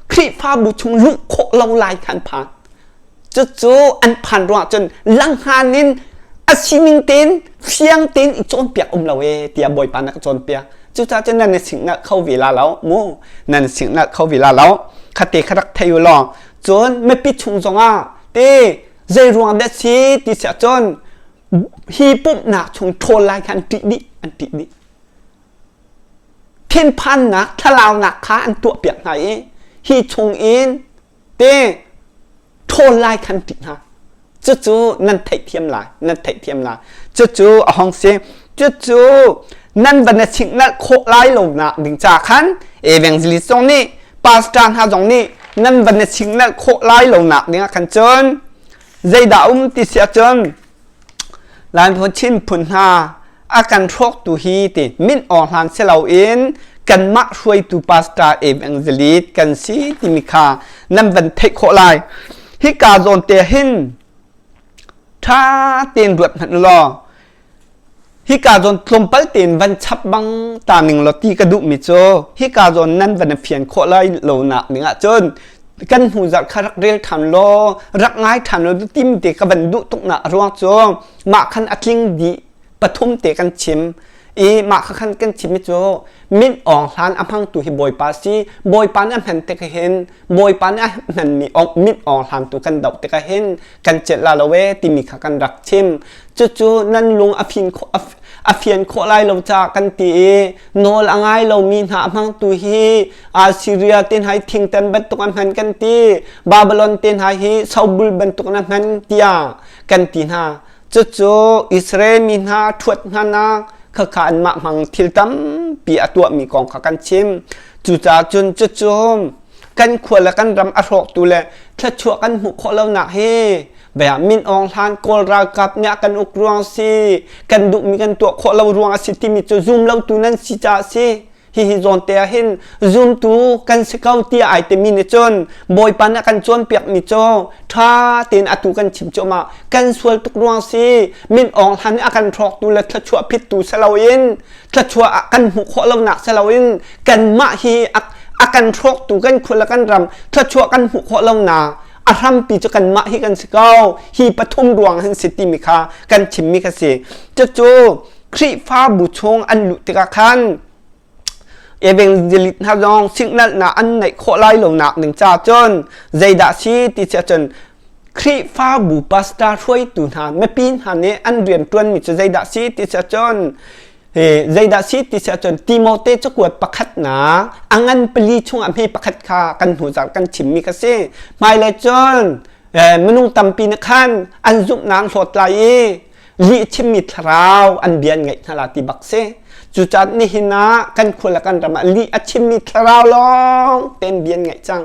Khrihfabu chung luh khawh lo lai kha an phang cucu an phan ruangah cun langhngan in a sining tein fiang tein i cawnpiak um lo e tiah Bawipa nih a ka cawnpiak cucaah cun nan i singnalh kho ve la lo mu nan singnalh kho ve la lo khate kha rak thei u law cun mipi chung zongah te zei ruang dah si ti siah cun hi pumhnak chung ṭhawl lai kha an ṭih dih an ṭih dih thinphannak thlalaunak kha an tuahpiak hna i hi chung in te ṭhawl lai khan ṭih hna cucu nan theihthiam lai nan theihthiam lai cucu a hong si cucu nan van na singnalh khawh lai lo nak ding ca khan evangelist zong nih pastor hna zong nih nan van na singnalh khawh lai lo nak ding ah khan cun zeidah um ti si ahcun Lainphun Chin phun hna a kan hrawktu hi ti min awng hlan si loin kanmah hruaitu pastor evangelist kan si timi kha nan van theih khawh lai. Hika zawn te hin ṭha tein ruat hmanh law hika zawn tlawmpal tein van chap bang ta ning law ti ka duhmi cu hika zawn nan van fian khawh lai lo nak ding ahcun kan hnu zarh kha rak rel ṭhan law rak ngai ṭhan law tim te ka van duh tuk nak ruang cu mah khan a tling dih pathum te kan chim i mah kha khan kan chim mi cu min awng hlan a hmangtu hi bawipa si bawipa nih a hman tik hin bawipa nih a hmanmi min awng hlan tu kan doh tikah hin kan celh la lo e timi kha kan rak chim cucu nan lung a fin a fian khawh lai lo ca kan ti i nawl a ngai lomi hna a hmangtu hi Assyria te hna hi thingtan bantuk an hman kan ti Babylon te hna hi sobul bantuk an hman tiah kan ti hna cucu Israel mi hna ṭhuat hna nak khakha anmah hmang thil tampi a tuahmi kong kha kan chim cucaah cun cucu kan khua le kan ram a hrawktu le thluachuah kan hmuh khawh lonak hi bia min awng hlan kawl ralkap nih a kan uk ruang si kan duhmi kan tuah khawh lo ruang a si timi cu zum lotu nan si caah si hihi zawn te ah hin zumtu kan si ko tiah ai timi nih cun Bawipa nih a kan cawnpiakmi cu ṭha tein atu kan chim cuahmah kan sual tuk ruang si min awng hlan a kan hrawktu le thluachuah phittu si loin thluachuah kan hmuh khawh lonak si loin kanmah hi a kan hrawktu kan khua le kan ram thluachuah kan hmuh khawh lonak a hrampi cu kanmah hi kan si ko hi pathum ruang hin si timi kha kan chimmi kha si cucu Khrihfabu chung an luh tikah khan evangelist hna zong signalnak an neih khawh lai lo nak ding ca cun zeidah si ti si ahcun Khrihfabu pastor hruaitu hna mipi hna nih an rian ṭuanmi cu zeidah si ti si ahcun. Hi zeidah si ti si ahcun Timote cakuat pakhatnak a ngan pali chungah hme pakhat kha kan hnu zarh kan chimmi kha si. Hmailei cun minung tampi nih khan an zumhnak an hlawt lai i lih chimmi thlarau an bia an ngaih hna la ti bak si. Cucaah nihin ah kan khua le kan ram ah lih a chimmi thlarau lawng tein bia an ngaih cang.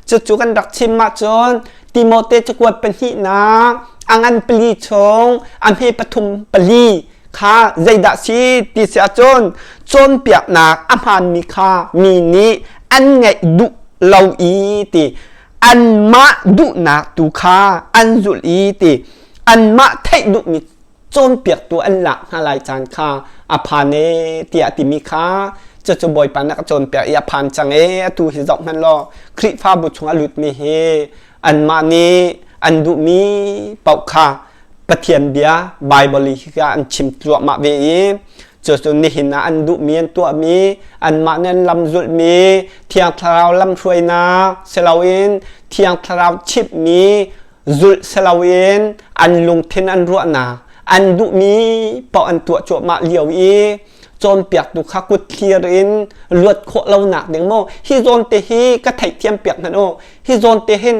Cucu kan rak chim ahcun Timote cakuat pahnihnak a ngan pali chung a hme pathum pali kha zeidah si ti si ahcun cawnpiaknak a hmaanmi kha mi nih an ngaih duh lo i ti anmah duhnak tu kha an zulh i ti anmah theih duhmi cawnpiaktu an lak hna lai caan kha a phan e tiah timi kha cucu Bawipa na ka cawnpiak i a phan cang e atu hi zoh hmanh law Khrihfabu chung a lutmi hi anmah nih an duhmi paoh kha Pathian bia Bible hi ka an chim cuahmah ve i cucu nihin ah an duhmi an tuahmi anmah nih an lam zulhmi Thiang Thlarau lamhruainak si loin Thiang Thlarau chimhmi zulh si loin an lungthin an ruahnak an duhmi paoh an tuah cuahmah lio i cawnpiaktu kha kut thlir in luat khawh lonak ding maw hi zawn te hi ka theihthiam piak hmanh u hi zawn te hin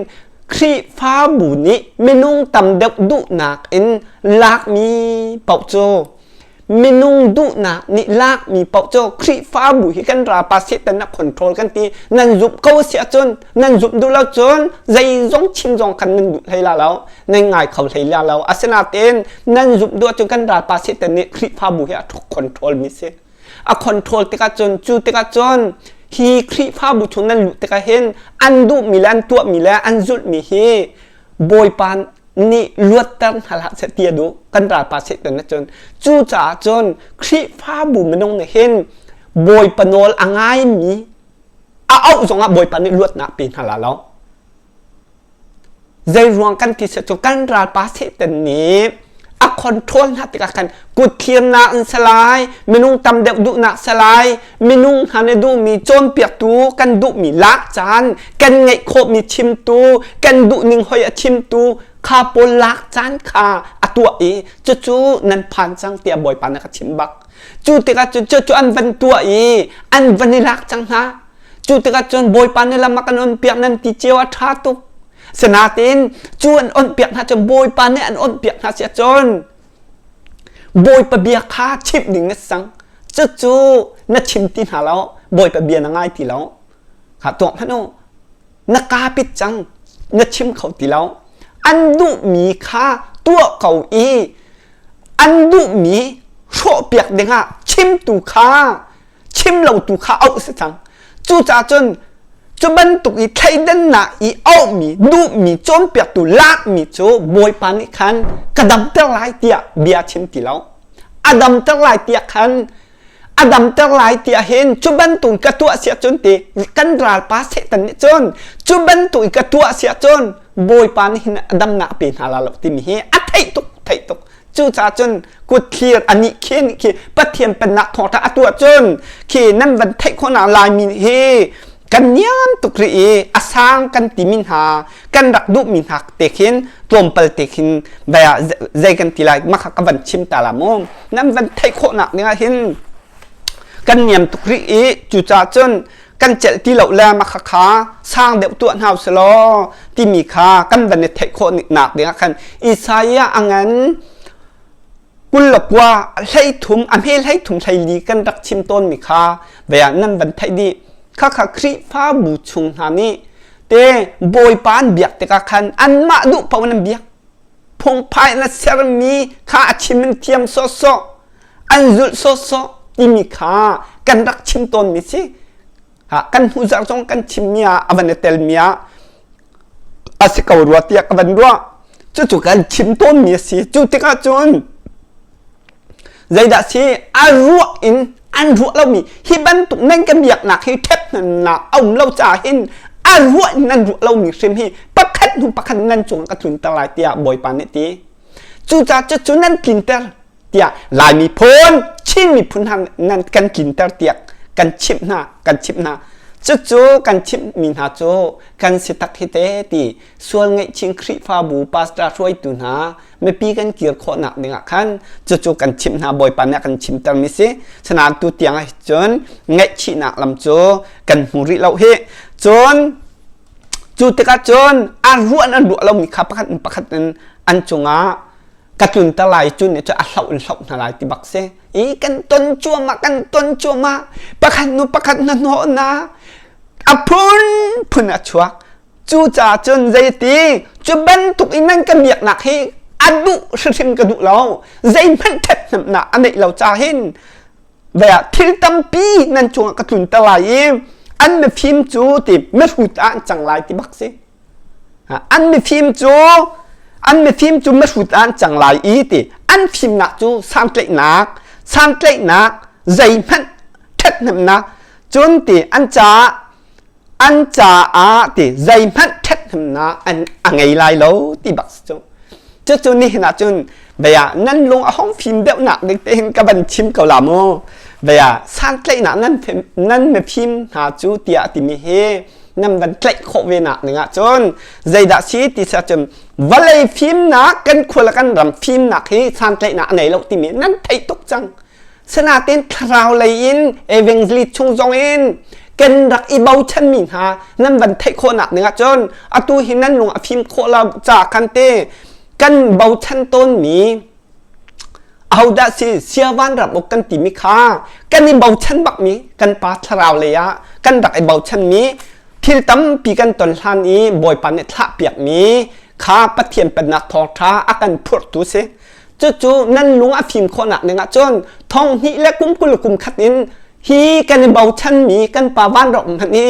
Khrihfabu nih minung tam deuh duhnak in lakmi paoh cu minung duhnak nih lakmi paoh cu Khrihfabu hi kan ralpa Satan a control kan ti nan zumh ko si ahcun nan zumh duh lo cun zeizong chim zong khan nan duh hlei la lo nan ngai kho hlei la lo asinain nan zumh duh ahcun kan ralpa Satan nih Khrihfabu hi a control mi si a control tikah cun cu tikah cun hi Khrihfabu chung nan luh tikah hin an duhmi le an tuahmi le an zulhmi hi Bawipa nih luatter hna hlah seh ti a duh kan ralpa Satan nih cun cucaah cun Khrihfabu minung nih hin Bawipa nawl a ngaimi a auh zongah Bawipa nih luatnak pe hna la lo Zeiruang kan ti seh cu kan ralpa Satan nih a control hna tikah khan kutthirnak an si lai, minung tam deuh duhnak si lai, minung hna nih duhmi cawnpiaktu kan duhmi lak caan, kan ngeih khawhmi chimtu, kan duhning hoi a chimtu kha pawl lak caan kha a tuah i cucu nan phan cang tiah Bawipa nih a ka chimh bak. Cu tikah cun cucu an van tuah i an van i lak cang hna. Cu tikah cun Bawipa nih lam a kan onpiak nan ti cio a ṭha tuk. Sinain cu an onpiak hna cun Bawipa nih an onpiak hna si ahcun Bawipa bia kha chimh ding na si cang. Cucu na chim ti hna lo, Bawipa bia na ngai ti lo. Kha tuak hmanh u. Na kaa pit cang, na chim kho ti lo. An duhmi kha tuah ko i an duhmi hrawhpiak dingah chimtu kha chim lo tu kha auh si cang cucaah cun cu bantuk i thleidannak i auhmi duhmi cawnpiaktu lakmi cu bawipa nih khan ka damter lai tiah bia chim ti lo a damter lai tiah khan a damter lai tiah hin cu bantuk ka tuah si ahcun ti kan ralpa Satan nih cun cu bantuk ka tuah si ahcun bawipa nih hin a damnak pe hna la lo timi hi a theih tuk theih tuk Cucaah cun kutthlir anih khi nih khi Pathian pennak thawngṭha a tuah cun khi nan van theih khawhnak Laimi hi kan niam tuk rih i a sang kan timi hna kan rak duhmi hna te khin tlawmpal te khin bia zei kan ti lai mah kha ka van chim ta la mu nan van theih khawhnak dingah hin kan niam tuk rih i cucaah cun kan celh ti lo le mah kha sang deuh tuah hna usih law timi kha kan van i theih khawh nak dingah khan Isaiah a ngan 29 13 a hme 13 hleili kan rak chim tawnmi kha bia nan van theih dih khakha Khrihfabu chung hna nih te Bawipa an biak tikah khan anmah duh paoh in an biak phungphai na sermi kha a chim in thiam sawhsawh an zulh sawhsawh timi kha kan rak chim tawnmi si kan hnu zarh zong kan chimmi ah a van i telmi ah a si ko rua tiah ka van ruah cucu kan chim tawnmi a si cu tikah cun zeidah si a ruah in an ruah lomi hi bantuk nan kan biaknak hi ṭhethnemnak a um lo caah hin a ruah in nan ruah lomi hrim hi pakhat hnu pakhat nan cungah ka tlunter lai tiah Bawipa nih ti cucaah cucu nan tlinter tiah Lai miphun Chin miphun hna nan kan tlinter tiah kan chimh hna kan chimh hna. Cucu kan chimhmi hna cu kan si tak hi te ti sual ngaihchin Khrihfabu pastor hruaitu hna mipi kan kir khawhnak dingah khan cucu kan chimh hna Bawipa nih a kan chimtermi si. Sanain tu tiang ah cun ngaihchihnak lam cu kan hmu rih lo hi. Cun cu tikah cun a ruah an ruah lomi kha pakhat in pakhat in an cungah ka tlunter lai cu nih cun a hloh in hloh hna lai ti bak si. I kan ton cuahmah kan ton cuahmah pakhat nu pakhat hnahnawhnak a phunphun a chuak. Cucaah cun zeiti cu bantuk in nan ka biaknak hi a duh hrimhrim ka duh lo. Zeihmanh ṭhathnemhnak a neih lo ca hin ah thil tampi nan cungah ka tlunter lai i an mifim cu ti mihrut ah an cang lai ti bak si. An mifim cu an mifim cu mihrut ah an cang lai i ti an fimnak cu santlaihnak santlaihnak zeihmanh ṭhathnemhnak cun ti an caah an caah ti zeihmanh ṭhathnemnak an a ngei lai lo ti bak si cu. Cucu nihin ah cun bia nan lung a hong fim deuhnak ding te hin ka van chim ko la mu. Bia santlaihnak nan nan mifim hna cu tiah timi hi nan van tlaih khawh ve nak ding ah cun zeidah si ti si ahcun vawlei fimnak kan khua le kan ram fimnak hi santlaihnak a nei lo timi nan theih tuk cang. Sinain thlarau lei in evangelist chung zong in kan rak i bochanmi hna nan van theih khawhnak ding ahcun atu hi nan lung a fim khawh lo ca khan te kan bochan tawnmi ahodah si siavan ram uk kan timi kha kan i bochan bakmi kan pa thlarau lei ah kan rak i bochanmi thil tampi kan ton hlan i Bawipa nih thlahpiakmi kha Pathian pennak thawngṭha a kan phurhtu si. Cucu nan lung a fim khawhnak ding ahcun thong hnih le kum 20 kum khat in hi kan i bochanmi kan pa vanrawk hmanh hi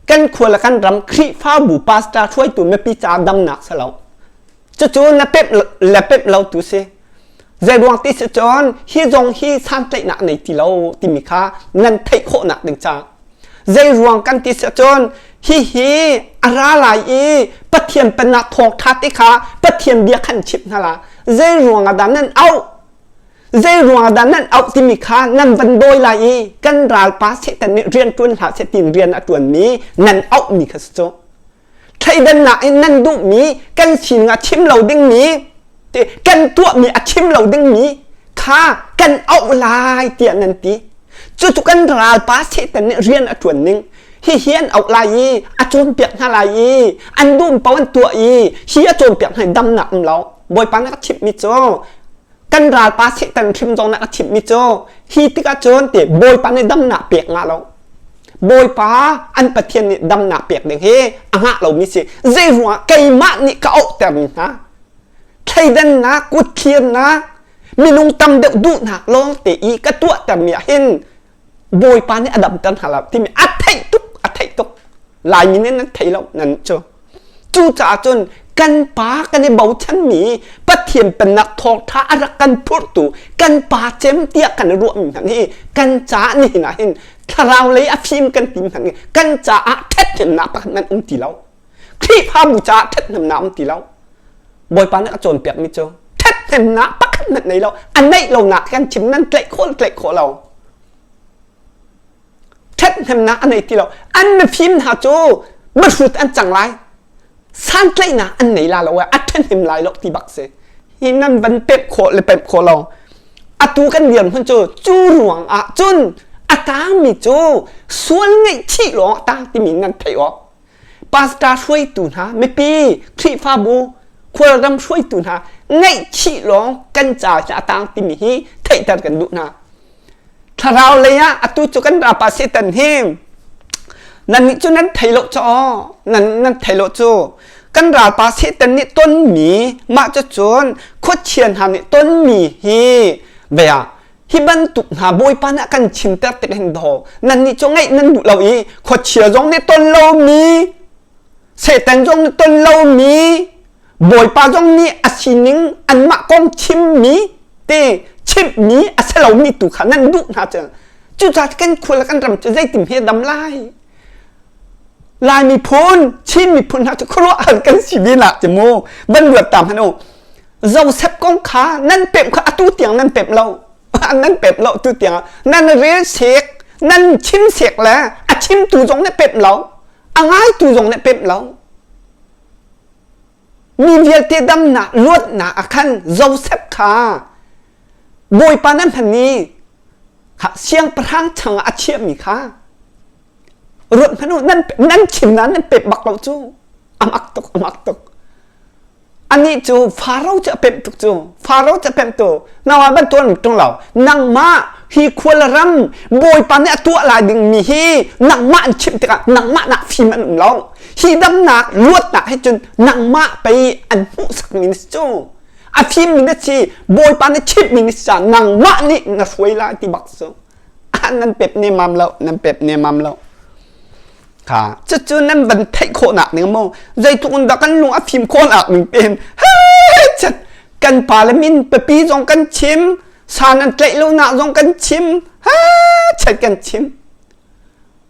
kan khua le kan ram Khrihfabu pastor hruaitu mipi ca damnak si lo. Cucu na pemh le pemh lo tu si. Zei ruang ti si cun hi zong hi santlaihnak nei ti lo timi kha nan theih khawhnak ding ca. Zei ruang kan ti si cun hihi a ra lai i Pathian pennak thawngṭha ti kha Pathian bia khan chimh hna la. Zei ruang ah dah nan auh? Zei ruang ah dah nan auh timi kha nan van dawi lai i kan ralpa Satan nih rian ṭuan hlah seh tiin rian a ṭuanmi nan auhmi kha si cu. Thleidannak in nan duhmi kan sining a chim lo dingmi kan tuahmi a chim lo dingmi kha kan auh lai tiah nan ti. Cucu kan ralpa Satan nih rian a ṭuan ning. Hihi an auh lai i a cawnpiak hna lai i an duh paoh an tuah i hi a cawnpiak hna i damnak um lo. Bawipa nih a chimhmi cu kan ralpa Satan hrim zong nih a chimhmi cu hi tikah cun ti Bawipa nih damnak pek ngah lo. Bawipa an Pathian nih damnak pek ding hi a ngah lomi si. Zei ruangah keimah nih ka auhtermi hna thleidannak, kutthirnak, minung tam deuh duhnak lawng te i ka tuahtermi ah hin Bawipa nih a damter hna lo timi a theih tuk a theih tuk Laimi nih nan thei lo nan cu cucaah cun kan pa kan i bochanmi Pathian pennak thawngṭha a rak kan phurhtu kan pa cem tiah kan i ruahmi hna hi kan caah nihin ah hin thlarau lei a fim kan ti hna kan caah ṭhathnemnak pakhat nan um ti lo Khrihfabu caah ṭhathnemnak um ti lo Bawipa nih a cawnpiakmi cu ṭhathnemnak pakhat hmanh nei lo a neih lonak kan chim nan tlaih khawh tlaih khawh lo ṭhathnemnak a nei ti lo an mifim hna cu mihrut an cang lai santlaihnak an nei la lo a ṭhahnem lai lo ti bak si hi nan van pemh khawh le pemh khawh lo atu kan dirhmun cu cu ruang ah cun a tangmi cu sual ngaihchih lawng a tang timi nan theih awk pastor hruaitu hna mipi Khrihfabu khualram hruaitu hna ngaihchih lawng kan ca a tang timi hi theihter kan duh hna Thlarau lei ah atu cu kan rapa Satan hi nannih cu nan thei lo cu nan nan thei lo cu kan ralpa Satan nih tonmi mah cu cun khuachia hna nih tonmi hi bia hi bantuk hna Bawipa nih a kan chimter tik hin daw nannih cu ngaih nan duh lo i khuachia zong nih ton lomi Satan zong nih ton lomi Bawipa zong nih a sining anmah kong chimmi te chimhmi a si lomi tu kha nan duh hna cu cucaah kan khua le kan ram cu zeitin he dam lai Lai miphun Chin miphun hna cu khuaruahhar kan si ve nak cu mu van ruat ta hmanh u Joseph kong kha nan pemh kha atu tiang nan pemh lo nan pemh lo tu tiang nan rel sek. Nan chim sek le a chimtu zong nih pemh lo, a ngaitu zong nih pemh lo. Mi vialte damnak luatnak ah khan Joseph kha Bawipa nan hman i siangpahrang changah a chiahmi kha ruat hmanh u nan nan chim nain nan pemh bak lo cu a mak tuk a mak tuk anih cu Faro cu a pemh tuk cu Faro cu a pemh tu nangmah bantuan ṭung lo nangmah hi khual ram Bawipa nih a tuah lai dingmi hi nangmah an chimh tikah nangmah nak fim an um lo hi damnak luatnak he cun nangmah pei an hmuhsakmi na si cu a fimmi na si Bawipa nih chimhmi na si caah nangmah nih na hruai lai ti bak cu nan pep nemam lo nan pep nemam lo kha cucu nan van theih khawhnak ning maw zeitluk in dah kan lung a fim khawhnak ning ten chat kan pa le min pipi zong kan chim san an tlaih lo nak zong kan chim chat kan chim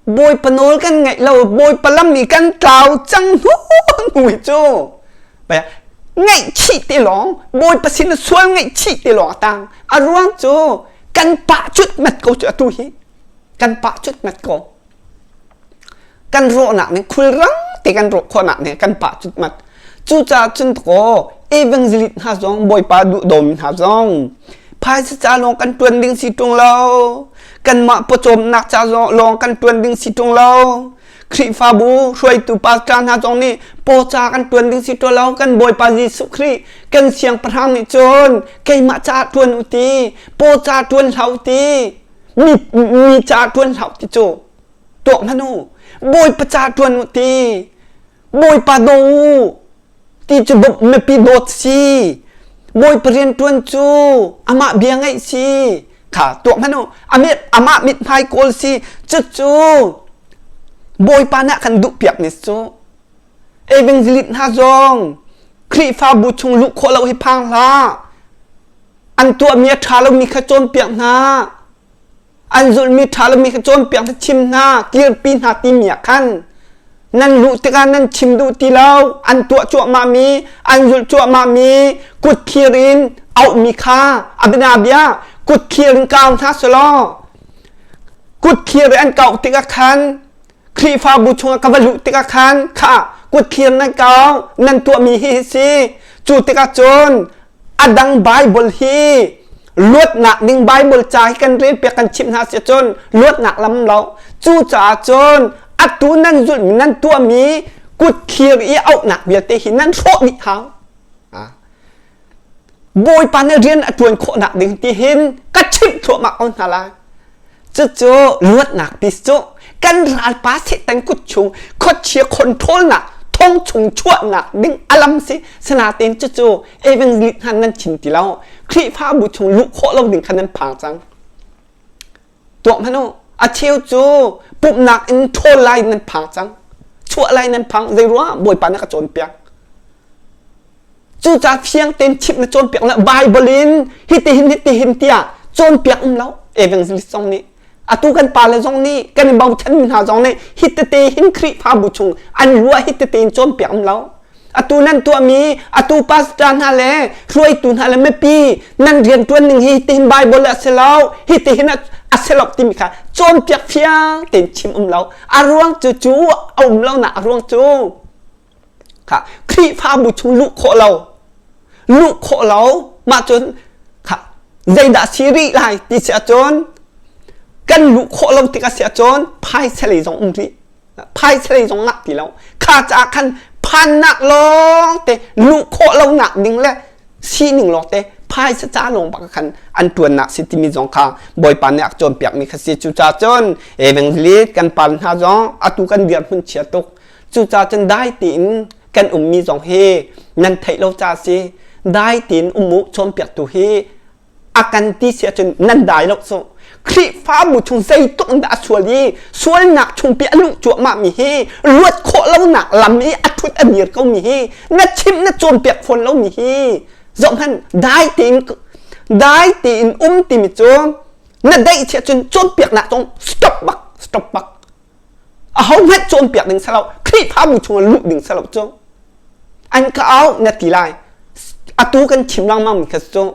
Bawipa nawl kan ngaih lo Bawipa lam i kan tlau cang hnu hnu hi cu ngaihchih ti lawng Bawipa sin sual ngaihchih ti lawng a tang a ruang cu kan pah cutmat ko cu atu hi kan pah cutmat ko kan rawhnak nih khulrang te kan rawh khawhnak nih kan pah cutmat cucaah cun kaw evangelist hna zong Bawipa duhdawmi hna zong phaisa ca lawng kan ṭuan ding si ṭung lo kanmah pawcawmnak ca lawng kan ṭuan ding si ṭung lo Khrihfabu hruaitu pastor hna zong nih pawca kan ṭuan ding si ṭuan lo kan Bawipa Jesuh Khrih kan siangpahrang nih cun keimah caah ṭuan u ti pawca ṭuan hlah u ti mi mi ca ṭuan hlah u ti cu tuak hmanh u Bawipa ca ṭuan u ti Bawipa daw u ti cu mipi dawt si Bawipa rian ṭuan cu amah bia ngaih si kha tuak hmanh u amah mithmai kawl si cucu Bawipa nih a kan duhpiak ni cu evangelist hna zong Khrihfabu chung luh khawh lo hi phang hlah an tuahmi a ṭha lomi kha cawnpiak hna an zulhmi ṭha lomi kha cawnpiak hna chim hna kirpi hna timi ah khan nan luh tikah nan chim duh ti lo an tuah cuahmahmi an zulh cuahmahmi kut thlir in auhmi kha a bianabia kut thlir in kau hna selaw kut thlir in an kauh tikah khan Khrihfabu chungah ka va luh tikah khan kha kut thlir nan kau nan tuahmi hi hi si cu tikah cun a dang Bible hi luatnak ding Bible ca hi kan rel piak kan chimh hna si cun luatnak lam lo cucaah cun atu nan zulhmi nan tuahmi kut thlir i auhnak vialte hi nan hrawh dih hau Bawipa nih rian a ṭuan khawhnak ding ti hin ka chimh thluahmah ko hna lai. Cucu luatnak ti cu kan ralpa Satan kut chung khuachia controlnak thong chung chuahnak ding alam si sinain cucu evangelist hna nan chim ti lo Khrihfabu chung luh khawh lo ding kha nan phang cang. Tuak hmanh u a cheu cu pumhnak in ṭhawl lai nan phang cang. Chuah lai nan phang zei ruangah Bawipa nih a ka cawnpiak. Cucaah fiang tein chimh na cawnpiak le Bible in hitihin hitihin tiah cawnpiak um lo evangelist zong nih atu kan pale zong nih kan i bochanmi hna zong nih hitete hin Khrihfabu chung an ruah hitete in cawnpiak um lo atu nan tuahmi atu pastor hna le hruaitu hna le mipi nan rianṭuan ning hi hitihin Bible a si lo hitihin a si lo timi kha cawnpiak fiang tein chim um lo a ruang cu cu a um lo nak a ruang cu Kha Khrihfabu chung luh khawh lo luh khawh lo mah cun kha zeidah si rih lai ti si ahcun kan luh khawh lo tik a si ahcun phaisa lei zong um rih phaisa lei zong ngah ti lo kha caah khan phannak lawng te luh khawh lonak ding le sining lawng te phaisa ca lawng bak khan an ṭuannak si timi zong kha Bawipa nih a cawnpiakmi kha si cucaah cun evangelist kan pa hna zong atu kan dirhmun chia tuk Cucaah cun dai tein kan ummi zong hi nan theih lo ca si. Dai tein um u cawnpiaktu hi a kan ti si ahcun nan dai lo cu. Khrihfabu chung zeitluk in dah a sual i sualnak chungpi a luh cuahmahmi hi luat khawh lonak lam i a ṭhut a dir komi hi na chimh na cawnpiak fawn lomi hi zohhmanh dai tein dai tein um timi cu na daih si ahcun cawnpiaknak zong stop bak stop bak Ahohmanh cawnpiak ding si lo, Khrihfabu chungah luh ding si lo cu. An ka au na ti lai. Atu kan chim lengmang mi kha cu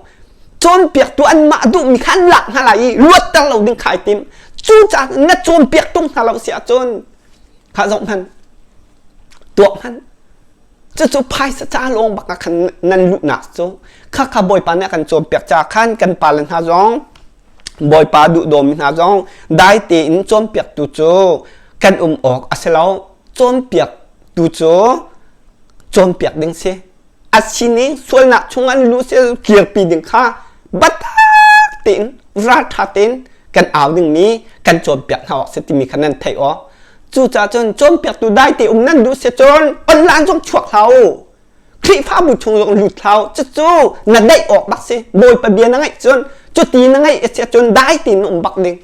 cawnpiaktu anmah duhmi kha an lak hna lai i luatter lo ding kha ai tim. Cucaah na cawnpiak tung hna lo si ahcun kha zoh hmanh tuak hmanh cucu phaisa ca lawng bak ah khan nan luhnak cu khakha Bawipa nih a kan cawnpiak caah khan kan pale hna zong Bawipa duhdawmi hna zong dai tein cawnpiaktu cu kan um awk a si lo. Cawnpiaktu cu cawnpiak ding si. A sining sualnak chung an luh si kirpi ding kha biatak tein ralṭha tein kan au dingmi kan cawnpiak hna awk si timi kha nan theih awk. Cucaah cun cawnpiaktu dai te um nan duh si cun online zong chuak hlah u. Khrihfabu chung zong lut hlah u. Cucu na daih awk bak si. Bawipa bia na ngaih cun cuti na ngaih a si ahcun dai tein na um bak ding.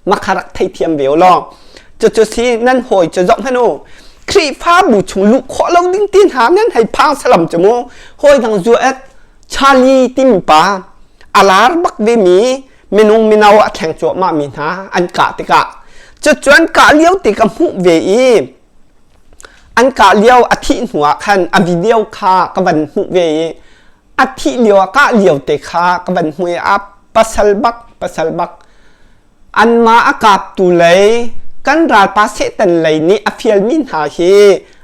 Makha rak theithiam ve u law. Cucu si nan hawi cu zoh hmanh u. Khrihfabu chung luh khawh lo ding ti hna nan hei phang salam cu mu. Hawi dang zuat Charlie timi pa a lar bak ve mi minung mino a thleng cuahmah mi hna an kah tikah cucu an kah lio ti ka hmuh ve i an kah lio a thih hnu ah khan a video kha ka van hmuh ve i a thih lio a kah lio te kha ka van hmuh i a pasal bak pasal bak anmah a kaptu lei kan ralpa Satan lei nih a fialmi hna hi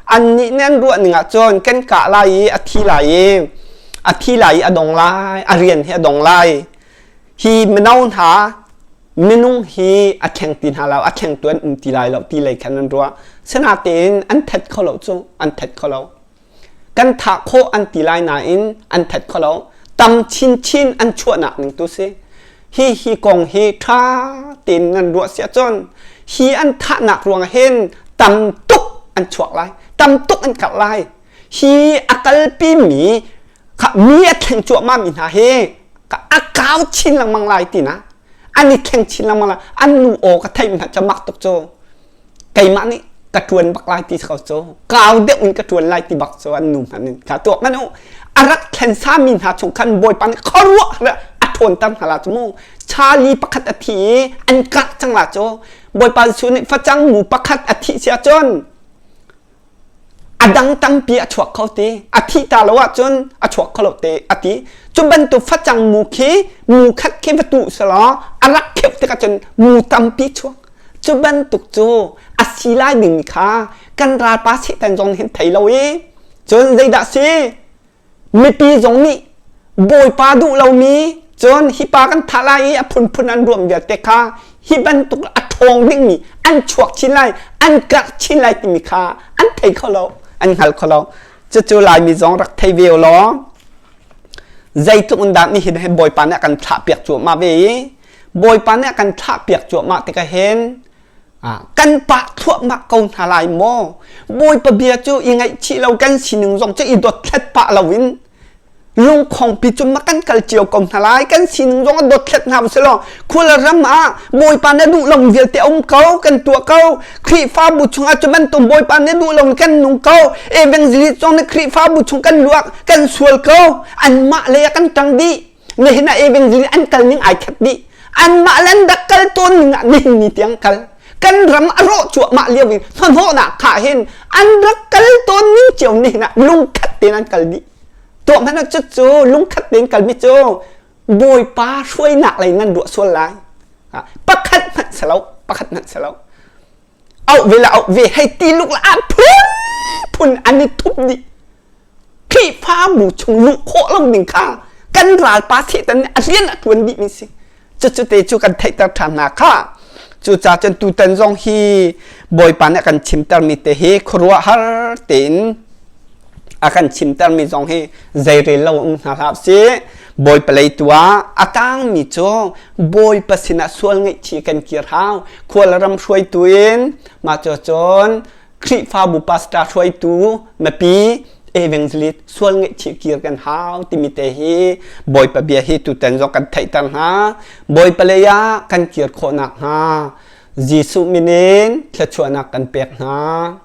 annih nih an ruah ning ahcun kan kah lai i a thi lai i a thi lai i a dong lai a rian hi a dong lai hi mino hna minung hi a thleng ti hna lo a thlengtu an um ti lai lo ti lei khan an ruah sinatein an that kho lo cu an that kho lo Kan thah khawh an ti lai nain an that kho lo. Tam chinchin an chuahnak ning tu si. Hi hi kong hi ṭha tein nan ruah si ahcun hi an thahnak ruang hin tam tuk an chuak lai. Tam tuk an karh lai. Hi a kalpi mi kha mi a thleng cuahmah mi hna hi a kau chin lengmang lai tina. An i thleng chin lengmang lai. An nu aw ka theih hmanh cu mak tuk cu. Keimah nih ka ṭuan bak lai ti ko cu kau deuh in ka ṭuan lai ti bak cu an nu hmanh in kha tuak hmanh u a rak thlen sami hna chung khan Bawipa nih khuaruah a ṭhawnter hna la cu mu Charlie pakhat a thi i an kah cang la cu Bawipa Jesuh nih facang mu pakhat a thih si ahcun a dang tampi a chuak kho ti a thih ta lo ahcun a chuak kho lo te a ti cu bantuk facang mu khi mu khat khi va tuh selaw a rak kheuh tikah cun mu tampi chuak cu bantuk cu a si lai ding kha kan ralpa Satan zong hin thei lo i cun zeidah si Mipi zong nih Bawipa duh lomi cun hi pa kan thah lai i a phunphun an ruam vialte kha hi bantuk a ṭhawng dingmi an chuak chin lai, an karh chin lai timi kha an thei kho lo, an hngal kho lo. Cucu Laimi zong rak thei ve u law zeitluk in dah nihin hin Bawipa nih a kan thlahpiak cuahmah ve i Bawipa nih a kan thlahpiak cuahmah tikah hin Kan pah thluahmah ko hna lai maw? Bawipa bia cu i ngaihchih lo kan sining zong cu i dothlat pah loin lungkhongpi cu ma kan kal cio ko hna lai. Kan sining zong a dothlat hna usih law khua le ram ah Bawipa na duh lo vialte a um ko, kan tuah ko. Khrihfabu chungah cu bantuk Bawipa na duh lo kan nung ko. Evangelist zong nih Khrihfabu chung kan luak, kan sual ko. Anmah lei ah kan ṭang dih. Nihin ah evangelist an kal ning ai khat dih. Anmah le an rak kal tawn ning ah nihin ni tiang kal. Kan ram a rawh cuahmah lio in hnahnawhnak kha hin an rak kal tawn ning cio nihin ah lungkhat tein an kal dih. Tuah hmanh ah cucu lungkhat tein kalmi cu Bawipa hruainak lei nan ruah sual lai. Pakhat hmanh si lo, pakhat hmanh si lo. Auh ve le auh ve hei ti luk le ah phun phun an i thup dih. Khrihfabu chung luh khawh lo ding kha kan ralpa Satan nih a rian a ṭuan dihmi si. Cucu te cu kan theihter ṭhan hna kha. Cucaah cun tutan zong hi Bawipa nih a kan chimtermi te hi khuaruahhar tein a kan chimtermi zong hi zeirel lo um hna hlah sih. Bawipa lei tu ah a tangmi cu Bawipa sinah sual ngaihchih kan kir hau. Khual ram hruaitu in mah cu cun Khrihfabu pastor hruaitu mipi evangelist sual ngaihchih kir kan hau timi te hi Bawipa bia hi tutan zong kan theihter hna. Bawipa lei ah kan kir khawh nakhnga Jesuh min in thluachuahnak kan pek hna.